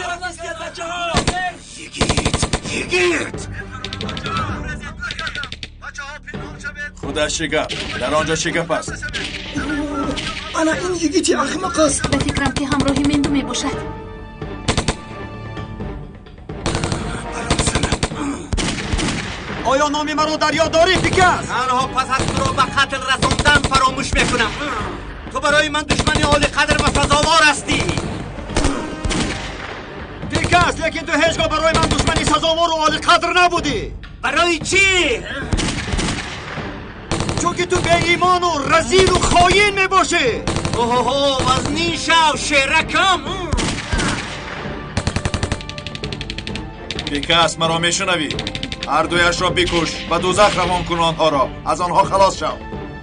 Йигит, йигит. Худаш чӣ гап? Дар он ҷо чӣ гап аст? Ана ин йигити аҳмақ аст. Ба фикрам ки ҳамроҳи Менду мебошад. Оё номи маро дар ёд дорӣ, Пикас? Танҳо пас аз туро ба қатл расондан фаромӯш мекунам. Ту барои ман душмани олиқадр ва сазовор ҳастӣ. Пикас, лекин ту ҳеҷ гоҳ барои ман душмани сазовору олиқадр набудӣ. Барои чӣ? Чунки ту беимону разилу хоин мебошӣ. Оҳоҳо, вазнин шав, шеракам. Пикас, маро мешунавӣ? Ҳар дуяшро бикуш, ба дӯзах равон кун онҳоро, аз онҳо халос шав.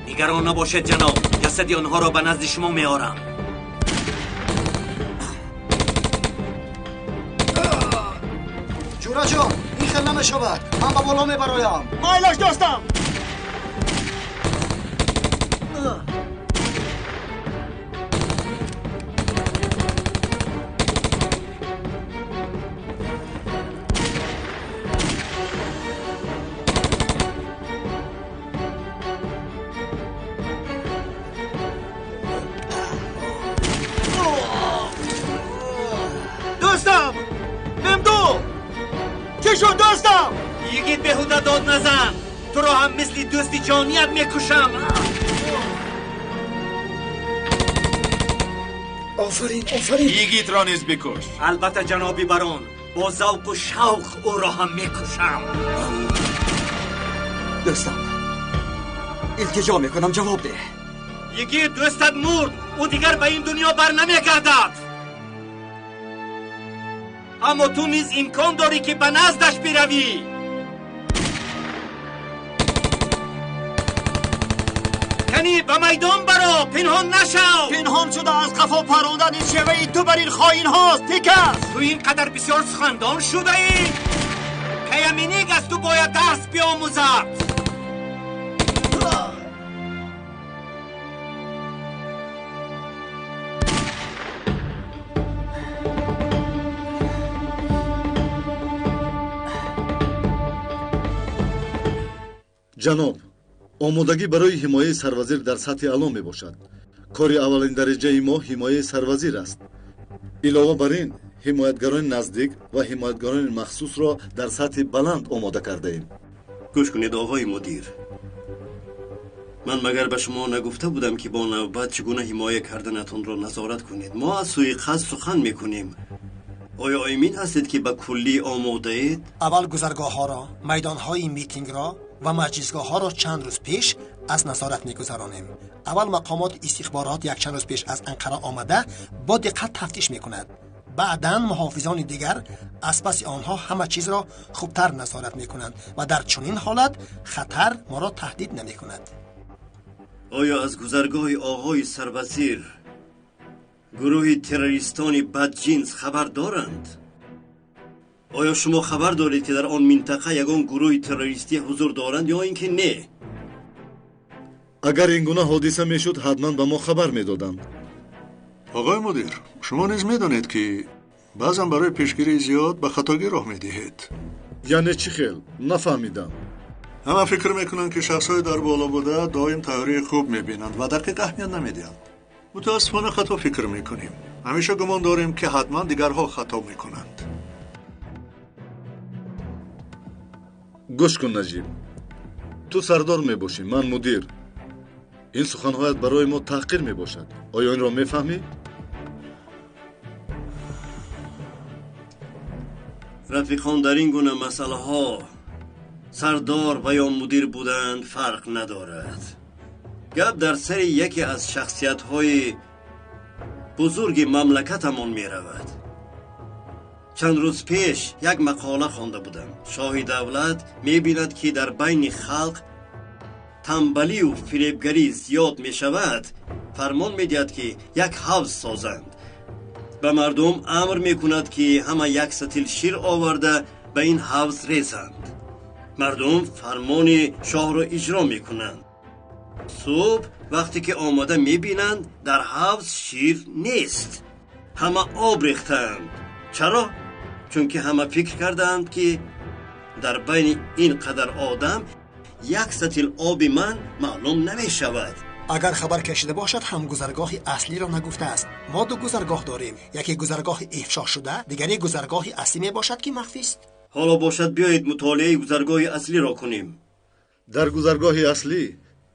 Нигарон набошед ҷаноб, ҷасади онҳоро ба назди шумо меорам. Ҷураҷон, ин хел намешавад. Ман ба боло мебароям. Майлаш дӯстам. Дӯстам! Мемду! Чӣ шуд дӯстам? Йигит, беҳуда дод назан. Туро ҳам мисли дӯсти ҷоният мекушам. Офарин, офарин. Йигитро низ бикуш. Албатта ҷаноби барон, бо завқу шавқ ӯро ҳам мекушам. Дӯстам, илтиҷо мекунам, ҷавоб деҳ. Йигит, дӯстат мурд. Ӯ дигар ба ин дунё бар намегардад. Аммо ту низ имкон дорӣ ки ба наздаш биравӣ. Кани ба майдон баро, пинҳон нашав. Пинҳон шуда аз қафо парондан ин шеваи ту бар ин хоинҳост, Пикас. Ту ин қадар бисёр сухандон шудаӣ. Каяминик аз ту бояд дарс биомӯзад. Ҷаноб, омодагӣ барои ҳимояи сарвазир дар сатҳи аъло мебошад. Кори аввалин дараҷаи мо ҳимояи сарвазир аст. Илова бар ин, ҳимоятгарони наздик ва ҳимоятгарони махсусро дар сатҳи баланд омода кардаем. Гӯш кунед, оғои мудир. Ман магар ба шумо нагуфта будам, ки бо навбат чӣ гуна ҳимоя карданатонро назорат кунед? Мо аз сӯиқасд сухан мекунем. Оё эмин ҳастед, ки ба куллӣ омодаед? Аввал гузаргоҳҳоро, майдонҳои митингро ва маҷлисгоҳҳоро чанд рӯз пеш аз назорат мегузаронем. Аввал мақомоти истихборот якчанд рӯз пеш аз Анқара омада бо диққат тафтиш мекунад. Баъдан муҳофизони дигар аз паси онҳо ҳама чизро хубтар назорат мекунанд ва дар чунин ҳолат хатар моро таҳдид намекунад. Оё аз гузаргоҳи оғои сарвазир гурӯҳи террористони бадҷинс хабар доранд? Оё шумо хабар доред, ки дар он минтақа ягон гурӯҳи террористӣ ҳузур доранд ё ин ки не? Агар ин гуна ҳодиса мешуд, ҳатман ба мо хабар медоданд. Оғои мудир, шумо низ медонед, ки баъзан барои пешгирии зиёд ба хатогӣ роҳ медиҳед. Яъне чӣ хел? Нафаҳмидам. Ҳама фикр мекунанд, ки шахсҳои дар боло буда доим тайёрии хуб мебинанд ва дақиқ аҳамият намедиҳанд. Мутаассифона хато фикр мекунем. Ҳамеша гумон дорем, ки ҳатман дигарҳо хато мекунанд. Гӯш кун, Наҷиб. Ту сардор мебошӣ, ман мудир. Ин суханҳоят барои мо таҳқир мебошад. Оё инро мефаҳмӣ? Рафиқон, дар ин гуна масъалаҳо сардор ва ё мудир будан фарқ надорад. Гап дар сари яке аз шахсиятҳои бузурги мамлакатамон меравад. Чанд рӯз пеш як мақола хонда будам. Шоҳи давлат мебинад, ки дар байни халқ тамбалию фиребгарӣ зиёд мешавад, фармон медиҳад, ки як ҳавз созанд. Ба мардум амр мекунад, ки ҳама як сатил шир оварда ба ин ҳавз резанд. Мардум фармони шоҳро иҷро мекунанд. Субҳ вақте ки омода мебинанд, дар ҳавз шир нест. Ҳама об рехтаанд. Чаро? Чунки ҳама фикр кардаанд, ки дар байни ин қадар одам як сатил оби ман маълум намешавад. Агар хабар кашида бошад, ҳам гузаргоҳи аслиро нагуфтааст. Мо ду гузаргоҳ дорем. Яке гузаргоҳи ифшо шуда, дигаре гузаргоҳи аслӣ мебошад, ки махфист. Ҳоло бошад, биёед мутолиаи гузаргоҳи аслиро кунем. Дар гузаргоҳи аслӣ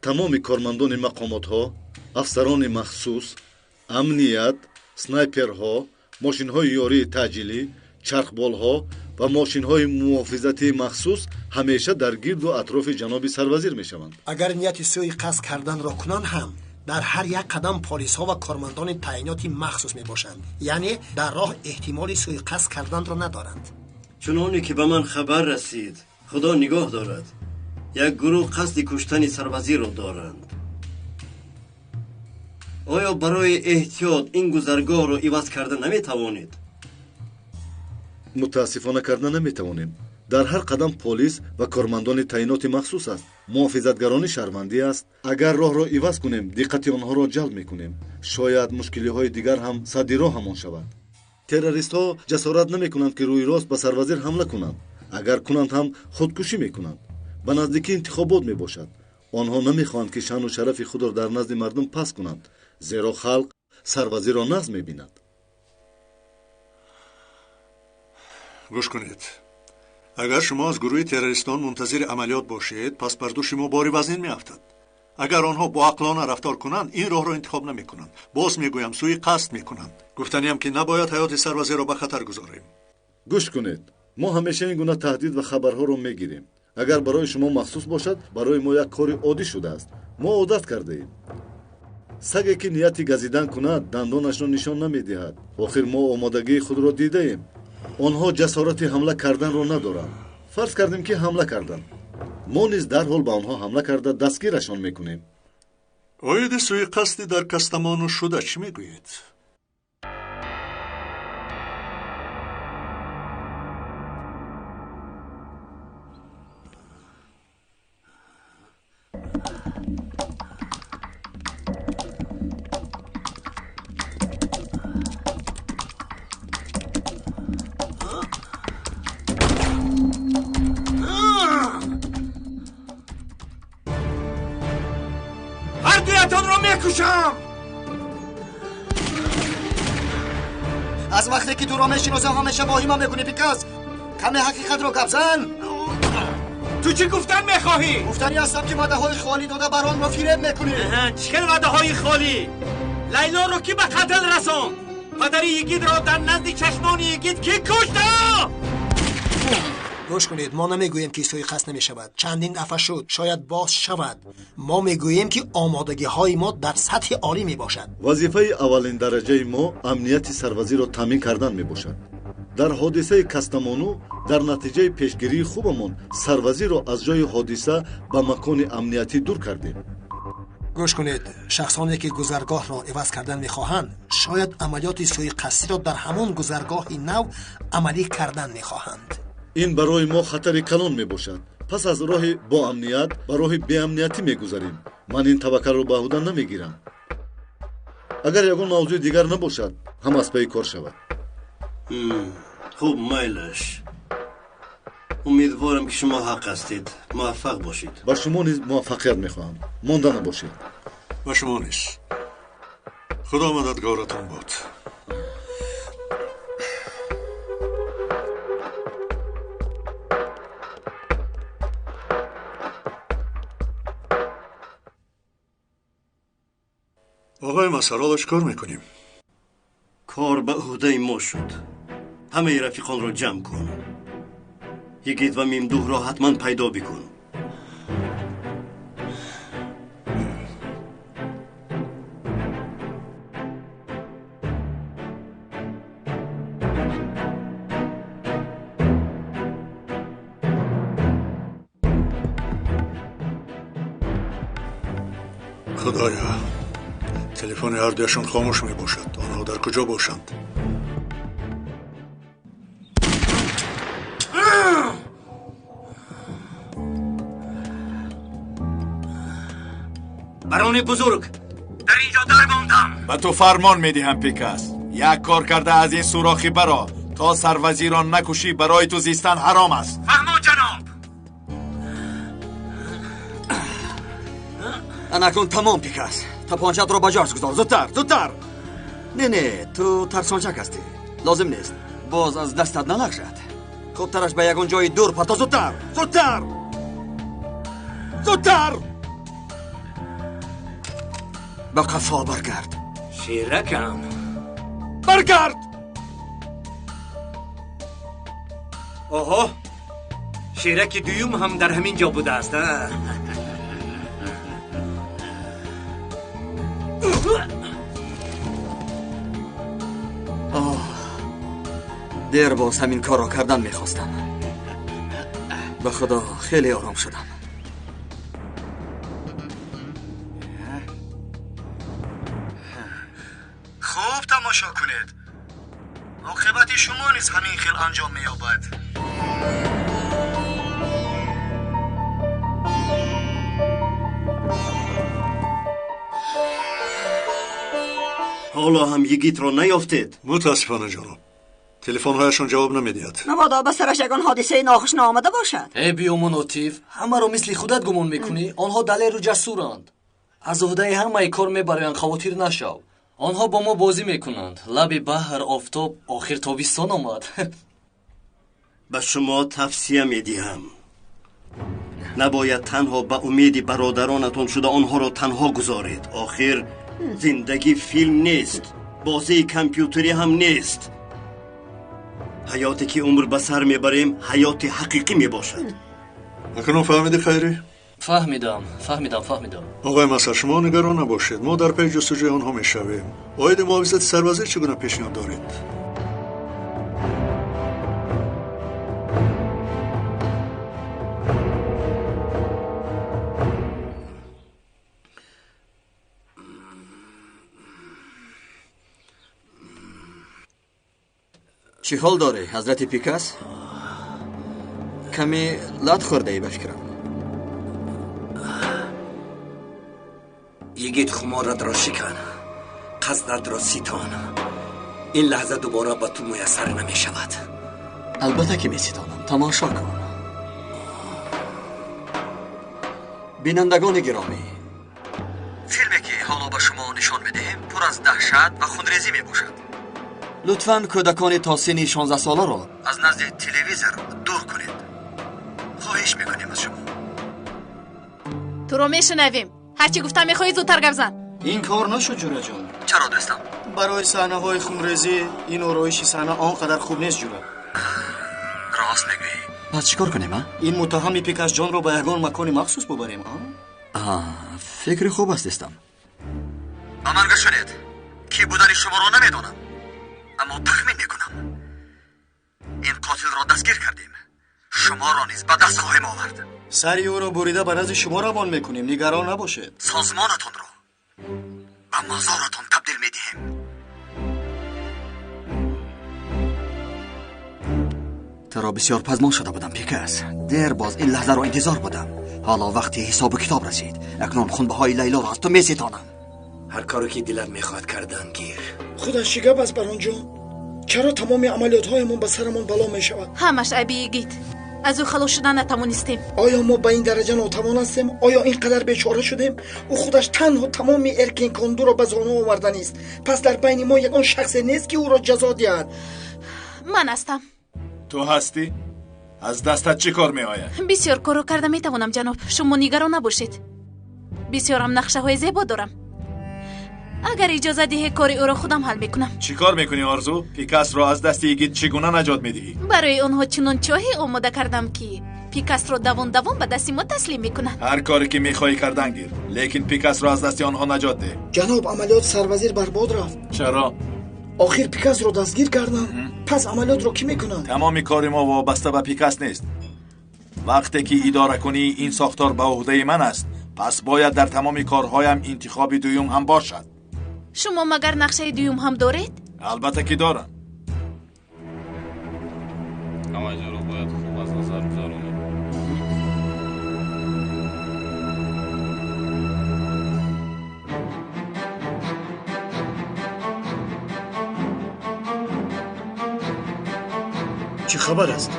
тамоми кормандони мақомотҳо, афсарони махсус, амният, снайперҳо, мошинҳои ёрии таъҷилӣ, чархболҳо ва мошинҳои муҳофизатии махсус ҳамеша дар гирду атрофи ҷаноби сарвазир мешаванд. Агар нияти сӯи қасд карданро кунанд ҳам, дар ҳар як қадам полисҳо ва кормандони таъиноти махсус мебошанд. Яъне дар роҳ эҳтимоли сӯи қасд карданро надоранд. Чуноне ки ба ман хабар расид, худо нигоҳ дорад, як гурӯҳ қасди куштани сарвазирро доранд. Оё барои эҳтиёт ин гузаргоҳро иваз карда наметавонед? Мутаассифона карда наметавонем. Дар ҳар қадам полис ва кормандони таъиноти махсус аст. Муҳофизатгарони шаҳрвандӣ аст. Агар роҳро иваз кунем, диққати онҳоро ҷалб мекунем. Шояд мушкилиҳои дигар ҳам садди роҳамон шавад. Террористҳо ҷасорат намекунанд, ки рӯи рост ба сарвазир ҳамла кунанд. Агар кунанд ҳам худкушӣ мекунанд. Ба наздикӣ интихобот мебошад. Онҳо намехоҳанд, ки шаъну шарафи худро дар назди мардум паст кунанд, зеро халқ сарвазирро нағз мебинад. Гӯш кунед. Агар шумо аз гурӯҳи террористон мунтазири амалиёт бошед, пас бар дӯши мо бори вазнин меафтад. Агар онҳо боақлона рафтор кунанд, ин роҳро интихоб намекунанд. Боз мегӯям, сӯи қасд мекунанд. Гуфтаниям, ки набояд ҳаёти сарвазирро ба хатар гузорем. Гӯш кунед. Мо ҳамеша ин гуна таҳдид ва хабарҳоро мегирем. Агар барои шумо махсус бошад, барои мо як кори оддӣ шудааст. Мо одат кардаем. Саге ки нияти газидан кунад, дандонашро нишон намедиҳад. Охир мо омодагии худро дидаем. Онҳо ҷасорати ҳамла карданро надоранд. Фарз кардем, ки ҳамла карданд. Мо низ дарҳол ба онҳо ҳамла карда дастгирашон мекунем. Оиди сӯиқасди дар Кастамону шуда чӣ мегӯед? мекушам. Аз вақте ки туро мешиносам ҳамеша воҳима мекунӣ Пикас. Каме ҳақиқатро гап зан. Ту чӣ гуфтан мехоҳӣ? Гуфтанӣ ҳастам ки ваъдаҳои холӣ дода баронро фиреб мекунӣ. Чӣ хел ваъдаҳои холӣ? Лайлоро кӣ ба қатл расонд? Падари Йигитро дар назди чашмони Йигит кӣ кушт? Гӯш кунед, мо намегӯем ки суиқасд намешавад. Чандин дафъа шуд, шояд боз шавад. Мо мегӯем ки омодагиҳои мо дар сатҳи олӣ мебошад. Вазифаи аввалин дараҷаи мо амнияти сарвазирро таъмин кардан мебошад. Дар ҳодисаи Кастамону дар натиҷаи пешгирии хубамон сарвазирро аз ҷои ҳодиса ба макони амниятӣ дур кардем. Гӯш кунед, шахсоне ки гузаргоҳро иваз кардан мехоҳанд, шояд амалиёти суиқасдиро дар ҳамон гузаргоҳи нав амалӣ кардан мехоҳанд. Ин барои мо хатари калон мебошад. Пас аз роҳи боамният ба роҳи беамниятӣ мегузарем. Ман ин таваккалро ба ӯҳда намегирам. Агар ягон мавзӯи дигар набошад, ҳама аз пайи кор шавад. Хуб, майлаш. Умедворам ки шумо ҳақ ҳастед. Муваффақ бошед. Ба шумо низ муваффақият мехоҳам. Монда набошед. Ба шумо низ. Худо мададгоратон бод. Оғои Масар, ҳоло чӣ кор мекунем? Кор ба ӯҳдаи мо шуд. Ҳамаи рафиқонро ҷамъ кун. Йигит ва Мимдуҳро ҳатман пайдо бикун. Худоё, телефони ҳардуяшон хомӯш мебошад. Онҳо дар куҷо бошанд? Барони бузург, дар инҷо дармондам. Ба ту фармон медиҳам Пикас. Як кор карда аз ин сурохӣ баро. То сарвазирон накушӣ барои ту зистан ҳаром аст. Фаҳмо ҷаноб. Анакун тамом Пикас. Тапончатро ба ҷояш гузор. Зудтар, зудтар. Не, не, ту тарсончак ҳастӣ. Лозим нест. Боз аз дастат налағжад. Хубтараш ба ягон ҷои дур парто. Зудтар, зудтар, зудтар. Ба қафо баргард. Шеракам. Баргард. Оҳо, шераки дуюм ҳам дар ҳамин ҷо будааст. Оҳ, дер боз ҳамин корро кардан мехостам. Ба худо хеле ором шудам. Хуб тамошо кунед. Оқибати шумо низ ҳамин хел анҷом меёбад. Ҳоло ҳам Йигитро наёфтед? Мутаассифона ҷаноб, телефонҳояшон ҷавоб намедиҳад. Мабодо ба сараш ягон ҳодисаи нохуш наомада бошад. Э биёмон Отиф, ҳамаро мисли худат гумон мекунӣ. Онҳо далеру ҷасуранд. Аз ӯҳдаи ҳамаи кор мебароянд, хавотир нашав. Онҳо бо мо бозӣ мекунанд. Лаби баҳр, офтоб, охир тобистон омад. Ба шумо тавсия медиҳам. Набояд танҳо ба умеди бародаронатон шуда онҳоро танҳо гузоред. Охир зиндагӣ филм нест, бозии компютерӣ ҳам нест. Ҳаёте ки умр ба сар мебарем, ҳаёти ҳақиқӣ мебошад. Акнун фаҳмидӣ, Хайрӣ? Фаҳмидам, фаҳмидам, фаҳмидам. Оғои Масар, шумо нигарон набошед. Мо дар пайи ҷустуҷӯи онҳо мешавем. Оиди муҳофизати сарвазир чӣ гуна пешниҳод доред? Чӣ ҳол дорӣ, ҳазрати Пикас? Каме лат хӯрдаӣ ба фикрам. Йигит, хуморатро шикан, қасдатро ситон. Ин лаҳза дубора ба ту муяссар намешавад. Албатта ки меситонам. Тамошо кун. Бинандагони гиромӣ, филме ки ҳоло ба шумо нишон медиҳем пур аз даҳшат ва хунрезӣ мебошад. Лутфан кӯдакони то синни 16 соларо аз назди телевизор дур кунед. Хоҳиш мекунем аз шумо. Туро мешунавем. Ҳарчи гуфта мехоҳӣ зудтар гап зан. Ин кор нашуд, ҷураҷон. Чаро дӯстам? Барои саҳнаҳои хунрезӣ ин ороиши саҳна он қадар хуб нест, ҷура. Рост мегӯӣ. Пас чӣ кор кунем, а? Ин муттаҳами Пикасҷонро ба ягон макони махсус бубарем, а? Фикри хуб аст, дӯстам. Ба ман гӯш кунед. Ки будани шуморо намедонам, аммо тахмин мекунам. Ин қотилро дастгир кардем. Шуморо низ ба даст хоҳем овард. Сари ӯро бурида ба назди шумо равон мекунем, нигарон набошед. Созмонатонро ба мазоратон табдил медиҳем. Туро бисёр пазмон шуда будам, Пикас. Дер боз ин лаҳзаро интизор будам. Ҳоло вақти ҳисобу китоб расид. Акнун хунбаҳои Лайлоро аз ту меситонам. Ҳар коре ки дилат мехоҳад кардан гир. Худаш чӣ гап аст, баронҷон? Чаро тамоми амалиётҳоямон ба сарамон бало мешавад? Ҳамаш айби йигит. Аз ӯ халос шудан натавонистем. Оё мо ба ин дараҷа нотавон ҳастем? Оё ин қадар бечора шудем? Ӯ худаш танҳо тамоми Эркинкондуро ба зону оварданист. Пас дар байни мо ягон шахсе нест, ки ӯро ҷазо диҳад. Ман ҳастам. Ту ҳастӣ? Аз дастат чӣ кор меояд? Бисёр корро карда метавонам, ҷаноб. Шумо нигарон набошед. Бисёрам нақшаҳои зебо дорам. Агар иҷоза диҳе, кори ӯро худам ҳал мекунам. Чӣ кор мекунӣ, Орзу? Пикасро аз дасти йигит чӣ гуна наҷот медиҳӣ? Барои онҳо чунон чоҳе омода кардам, ки Пикасро давон давон ба дасти мо таслим мекунанд. Ҳар коре ки мехоҳӣ кардан гир, лекин Пикасро аз дасти онҳо наҷот деҳ. Ҷаноб, амалиёт сарвазир барбод рафт. Чаро? Охир Пикасро дастгир кардам. Пас амалиётро кӣ мекунад? Тамоми кори мо вобаста ба Пикас нест. Вақте ки идоракунии ин сохтор ба уҳдаи ман аст, пас бояд дар тамоми корҳоям интихоби дуюм ҳам бошад. Шумо магар нақшаи дуюм ҳам доред? Албатта ки дорам. Ҳамаи ҷоро бояд хуб аз назар гузаронем. Чӣ хабар аст?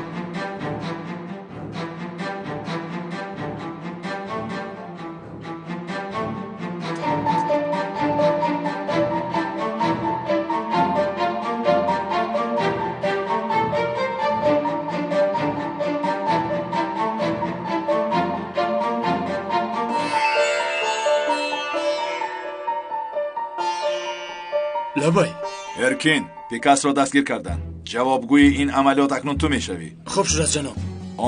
Лабай. Эркин, Пикасро дастгир карданд. Ҷавобгӯи ин амалиёт акнун ту мешавӣ. Хуб шудааст, ҷаноб.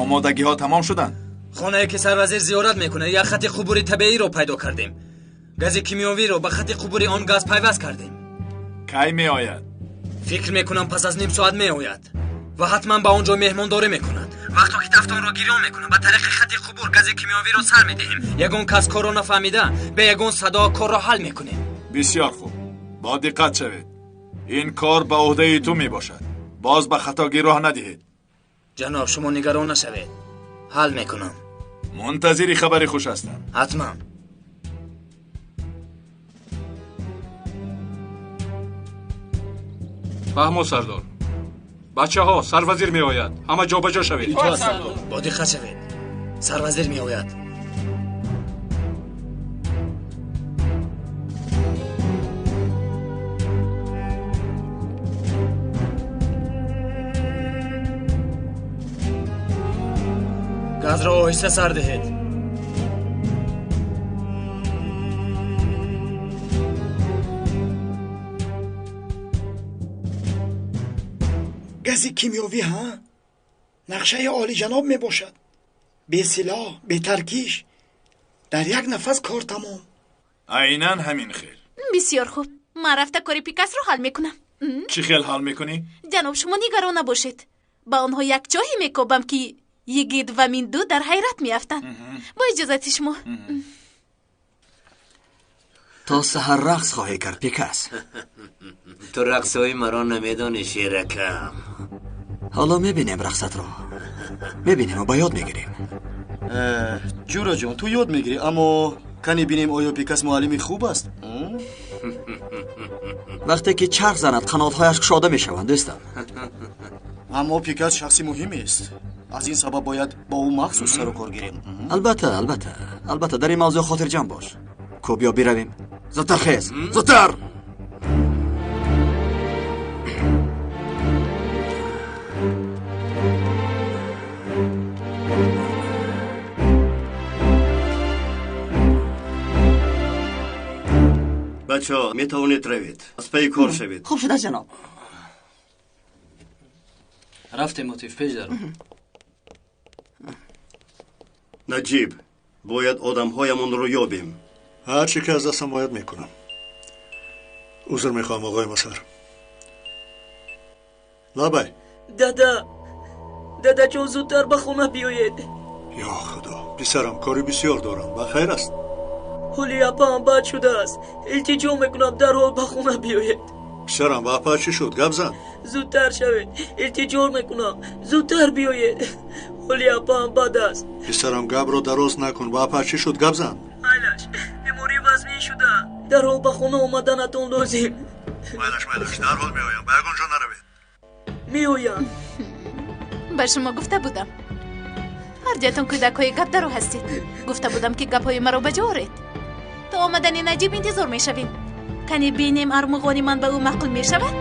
Омодагиҳо тамом шуданд? Хонае ки сарвазир зиёрат мекунад, як хати қубури табииро пайдо кардем. Гази кимиёвиро ба хати қубури он газ пайваст кардем. Кай меояд? Фикр мекунам пас аз ним соат меояд ва ҳатман ба он ҷо меҳмондорӣ мекунад. Вақто ки тафтонро гирён мекунам, ба тариқи хати қубур гази кимиёвиро сар медиҳем. Ягон кас корро нафаҳмида, бе ягон садо корро ҳал мекунем. Бисёр хуб. Бо диққат шавед. Ин кор ба уҳдаи ту мебошад. Боз ба хатогӣ роҳ надиҳед. Ҷаноб, шумо нигарон нашавед. Ҳал мекунам. Мунтазири хабари хуш ҳастам. Ҳатман. Фаҳмо, сардор. Бачаҳо, сарвазир меояд. Ҳама ҷобаҷо шавед. Бо диққат шавед. Сарвазир меояд. Газро оҳиста сар диҳед. Гази кимиёвӣ, ҳа? Нақшаи олиҷаноб мебошад. Бесилоҳ, бетаркиш, дар як нафас кор тамом. Айнан ҳамин хел. Бисёр хуб. Ман рафта кори Пикасро ҳал мекунам. Чӣ хел ҳал мекунӣ? Ҷаноб, шумо нигарон набошед. Ба онҳо як чоҳе мекобам, ки йигит ва Минду дар ҳайрат меафтанд. Бо иҷозати шумо. То саҳар рақс хоҳӣ кард, Пикас. Ту рақсҳои маро намедонӣ, шеракам. Ҳоло мебинем рақсатро. Мебинем ва ба ёд мегирем. Ҷураҷон, ту ёд мегирӣ, аммо кани бинем, оё Пикас муаллими хуб аст? Вақте ки чарх занад, қанотҳояш кушода мешаванд, дӯстам. Аммо Пикас шахси муҳимест. Аз ин сабаб бояд бо ӯ махсус сару кор гирем. Албатта, албатта, албатта, дар ин мавзӯъ хотирҷамъ бош. Кӯб ё биравем? Зудтар хез, зудтар! Бачаҳо, метавонед равед, аз пайи кор шавед. Хуб шуда, ҷаноб. Рафтем, Мотиф, пеш даро. Наҷиб, бояд одамҳоямонро ёбем. Ҳар чӣ ки аз дастам бояд мекунам. Узр мехоҳам, оғои Масар. Лабай. Дада, дадаҷон, зудтар ба хона биёед. Ё Худо, писарам, кори бисёр дорам. Ба хайр аст? Ҳоли апаам бад шудааст. Илтиҷо мекунам, дарҳол ба хона биёед. Писарам, ба апа чӣ шуд? Гап зан. Зудтар шавед, илтиҷо мекунам, зудтар биёед. Ҳоли апаам бад аст. Писарам, гапро дароз накун. Ба апа чӣ шуд? Гап зан. Майлаш, беморӣ вазнин шуда. Дарҳол ба хона омаданатон лозим. Майлаш, майлаш, дарҳол меоям. Ба ягон ҷо наравед. Меоям. Ба шумо гуфта будам. Ҳар ҷоятон кӯдакҳои гапдаро ҳастед. Гуфта будам, ки гапҳои маро ба ҷо оред. То омадани Наҷиб интизор мешавем. Кани бинем, армуғони ман ба ӯ маъқул мешавад?